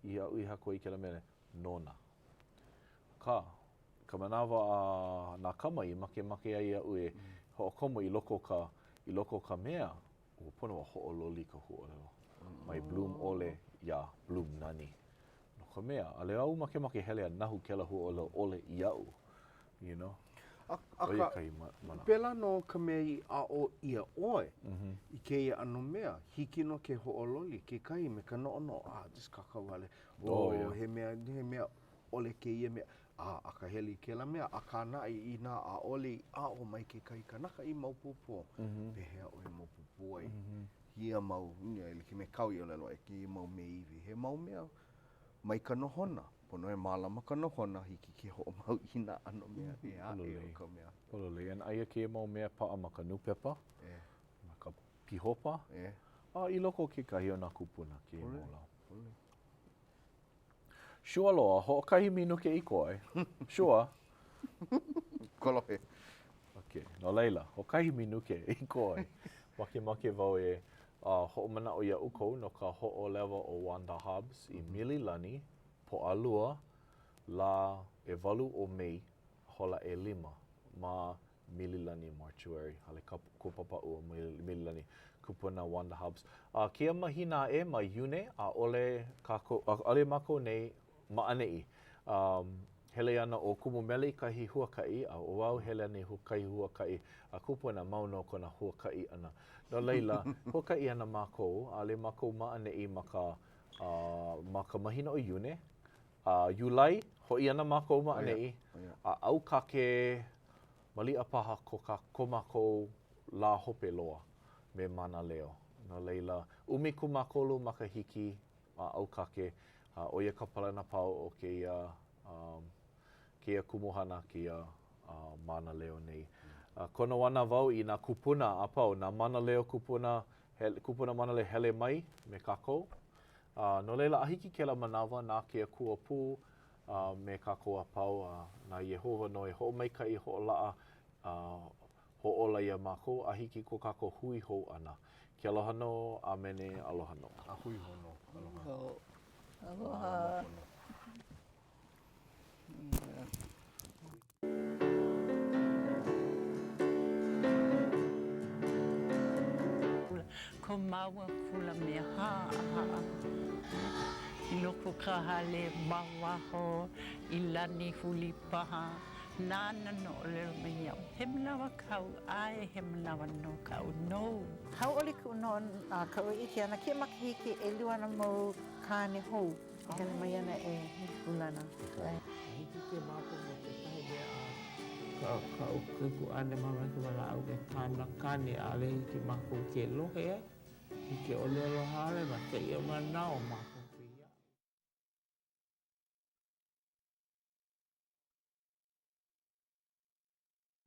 iaʻu i haku ai kēlā mele, nona. Akā, ka manawa a nā kama i makemake ai iaʻu e hoʻokomo i loko o ka, i loko o ka mea, ua pono a hoʻololi ka huaʻōlelo mai bloom ʻole iā bloom nani. No ka mea, ʻaʻole au makemake hele a nahu kēlā huaʻōlelo ʻole iaʻu, you know? ʻO ia kahi manaʻo. Pēlā nō ka mea i aʻo ʻia ʻoe i kēia ʻano mea, hiki nō ke hoʻololi kekahi me ka noʻonoʻo, ah, just kākau wale, oh, oh he mea, he mea ʻole kēia mea, a akahele i kēlā mea, akā naʻe inā ʻaʻole i aʻo mai kekahi kanaka i maopopo, pehea ʻoe maopopo ai ia mau, e like me kāu i ʻōlelo ai, kēia mau mea iwi, he mau mea mai ka nohona. Pono e mālama ka nohona, hiki ke hoʻomau i nā ʻano mea ʻē aʻe o ka mea. Pololei. And aia kēia mau mea paʻa ma ka nūpepa, ma ka pīhopa, a i loko o kekahi o nā kūpuna kēia mau lā. Sure loa, hoʻokahi minuke i koe. Sure. Kolohe. Ok, no laila, hoʻokahi minuke i koe. Makemake wau e uh, hoʻomanaʻo iā ʻoukou no ka hoʻolewa o Wanda Hobbs i Mililani, Pōʻalua, lā ʻewalu o Mei, hola ʻelima, ma Mililani Mortuary, Hale Kupapaʻu o Mililani, kupuna Wanda Hobbs. A kēia mahina aʻe ma Iune, ʻaʻole kākou, ʻaʻole mākou nei ma ʻaneʻi. Um, hele ana ʻo Kumu Mele i kahi huakaʻi, a ʻo au hele ana i kahi huakaʻi, a kupuna mau nō kona huakaʻi ʻana. No laila, huakaʻi ana mākou, ʻaʻole mākou ma ʻaneʻi ma ka, uh, ma ka mahina ʻo Iune, A Iulai, hoʻi ana mākou ma ʻaneʻi, a ʻAukake maliʻa paha ko ka, ko mākou lā hope loa me Mānaleo. No laila, 13 makahiki ma ʻAukake, a ʻo ia ka palena pau o kēia, um, kēia kumuhana, kēia uh, Mānaleo nei. Uh, kono ana wau i nā kūpuna a pau, nā mānaleo kūpuna, hele, kūpuna mānaleo hele mai me kākou. A no laila, a hiki kēlā manawa, na ke Akua pū a me kākou a pau, a na Iēhova nō e hoʻomaikaʻi, hoʻolaʻa, a hoʻōla iā mākou, a hiki ko kākou hui hou ʻana. Ke aloha nō, ʻāmene, aloha nō. A hui hou nō. Aloha. Aloha. Ko māua kula mea haʻahaʻa I loko ka hale ma waho I lani huli paha Nāna nō ʻōlelo mai iaʻu He manawa kāu, ʻae he manawa nō kaʻu nou. Hauʻoli kuʻu noʻonoʻo a kaʻu ʻike ʻana kēia makahiki ʻelua ana mau kāne hou. E hele mai ana e ulana. Hiki ke maopopo kekahi mea a ka kaʻu kaikuaʻana mama i ka walaʻau ke kāna kāne ʻaʻole hiki mākou ke lohe i ke ʻōlelo haole ma kēia manawa mākou.